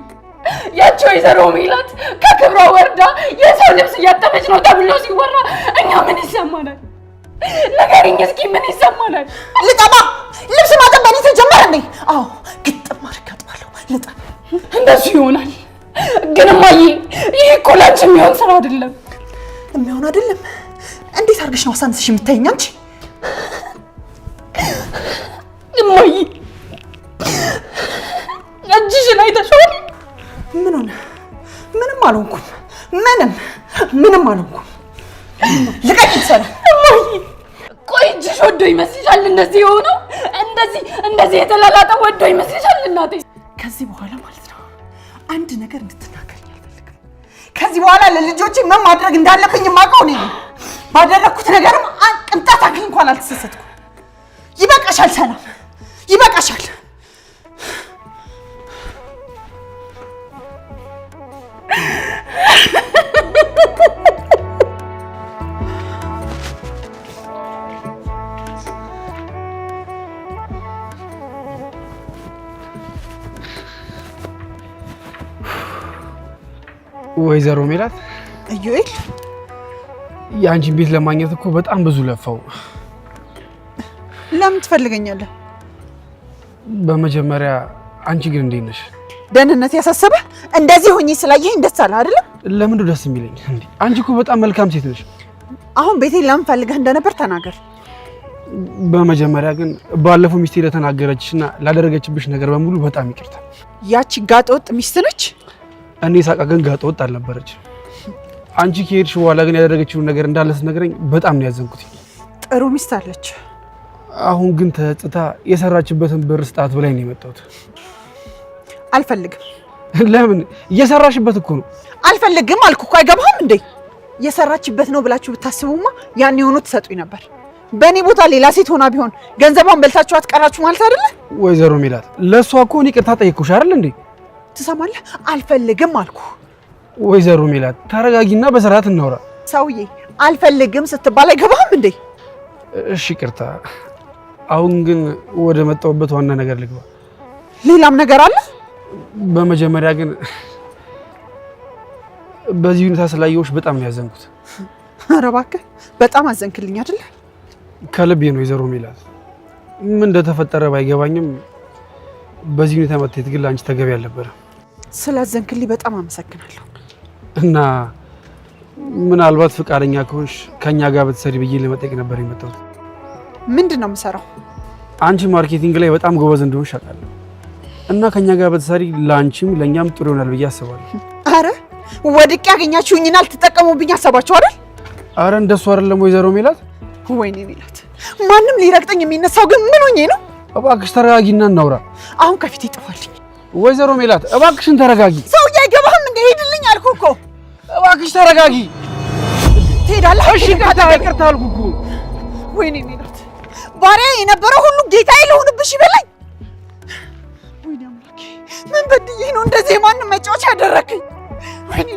ያቺ ወይዘሮ ሜላት ከክብሯ ወርዳ የሰው ልብስ እያጠበች ነው ተብሎ ሲወራ እኛ ምን ይሰማናል? ንገሪኝ እስኪ ምን ይሰማናል? ልጠባ ልብስ ማጠብ በእኔ ተጀመረ እንዴ? አዎ ግጥም አድርጌ አጥባለሁ። ልጠብ። እንደሱ ይሆናል። ግን እማዬ፣ ይህ እኮ ላንቺ የሚሆን ስራ አይደለም። የሚሆን አይደለም። እንዴት አድርገሽ ነው አሳንስሽ የምታይኝ አንቺ? እማዬ፣ እጅሽን አይተሽዋል? ምን ሆነ? ምንም አልሆንኩም። ምንም ምንም አልሆንኩም። ልቀቂኝ ሰላም። እማዬ፣ ቆይ እጅሽ ወዶ ይመስልሻል እንደዚህ የሆነው? እንደዚህ እንደዚህ የተላላጠ ወዶ ይመስልሻል እናቴ? ከዚህ በኋላ ማለት ነው አንድ ነገር እንድትናገረኝ አልፈልግም። ከዚህ በኋላ ለልጆቼ ምን ማድረግ እንዳለብኝ የማውቀው እኔ ነኝ። ባደረግኩት ነገርም ቅንጣት አክል እንኳን አልተሰሰትኩም። ይበቃሻል ሰላም፣ ይበቃሻል። ወይዘሮ ሜላት፣ ኢዩኤል፣ የአንቺን ቤት ለማግኘት እኮ በጣም ብዙ ለፋው። ለምን ትፈልገኛለህ? በመጀመሪያ አንቺ ግን እንዴት ነሽ? ደህንነት ያሳሰበ እንደዚህ ሆኜ ስላየኸኝ ደስ አለህ አይደለም? ለምንድን ነው ደስ የሚለኝ? እንዴ አንቺ እኮ በጣም መልካም ሴት ነሽ። አሁን ቤቴን ለምን ፈልገህ እንደነበር ተናገር። በመጀመሪያ ግን ባለፈው ሚስቴ ለተናገረችሽና ላደረገችብሽ ነገር በሙሉ በጣም ይቅርታ። ያቺ ጋጠወጥ ሚስት ነች። እኔ ሳቃ ግን ጋጠወጥ አልነበረች። አንቺ ከሄድሽ በኋላ ግን ያደረገችውን ነገር እንዳለ ስትነግረኝ በጣም ነው ያዘንኩት። ጥሩ ሚስት አለች። አሁን ግን ተጸጽታ የሰራችበትን ብር ስጣት ብላኝ ነው የመጣሁት። አልፈልግም። ለምን? እየሰራሽበት እኮ ነው። አልፈልግም አልኩ እኮ። አይገባህም እንዴ? የሰራችበት ነው ብላችሁ ብታስቡማ ያን የሆኑ ትሰጡኝ ነበር። በእኔ ቦታ ሌላ ሴት ሆና ቢሆን ገንዘቧን በልታችሁ አትቀራችሁ ማለት አይደለ? ወይዘሮ ሜላት ለእሷ እኮ እኔ ይቅርታ ጠየቅኩሽ አይደል እንዴ? ትሰማለህ? አልፈልግም አልኩ። ወይዘሮ ሜላት ተረጋጊና በስርዓት እናውራ። ሰውዬ አልፈልግም ስትባል አይገባህም እንዴ? እሺ ይቅርታ። አሁን ግን ወደ መጣሁበት ዋና ነገር ልግባ። ሌላም ነገር አለ? በመጀመሪያ ግን በዚህ ሁኔታ ስላየሁሽ በጣም ነው ያዘንኩት። ኧረ እባክህ በጣም አዘንክልኝ አይደለ? ከልቤ ነው ወይዘሮ ሜላት። ምን እንደተፈጠረ ባይገባኝም በዚህ ሁኔታ መታየት ግን ለአንቺ ተገቢ አልነበረም። ስላዘንክልኝ በጣም አመሰግናለሁ። እና ምናልባት ፈቃደኛ ከሆንሽ ከኛ ጋር ብትሰሪ ብዬ ለመጠየቅ ነበር የመጣሁት። ምንድን ነው የምሰራው? አንቺ marketing ላይ በጣም ጎበዝ እንደሆንሽ አውቃለሁ እና ከኛ ጋር ብትሰሪ ለአንቺም ለእኛም ጥሩ ይሆናል ብዬ አስባለሁ። አረ ወድቄ ያገኛችሁኝና ልትጠቀሙብኝ አሰባችሁ አይደል? አረ እንደሱ አይደለም ወይዘሮ ሜላት። ወይኔ ሜላት፣ ማንም ሊረግጠኝ የሚነሳው ግን ምን ሆኜ ነው? እባክሽ ተረጋጊና እናውራ። አሁን ከፊት ይጥፋልኝ። ወይዘሮ ሜላት እባክሽን ተረጋጊ። ሰውዬ አይገባህም እንደ ሄድልኝ አልኩህ እኮ። እባክሽ ተረጋጊ። ትሄዳለህ? እሺ ይቅርታ ይቅርታ አልኩህ እኮ። ወይኔ ሜላት፣ ባሪያ የነበረው ሁሉ ጌታዬ ልሁንብሽ ይበለኝ። ወይኔ አምላኬ፣ ምን በድዬ ነው እንደዚህ የማንም መጫወቻ ያደረከኝ? ወይኔ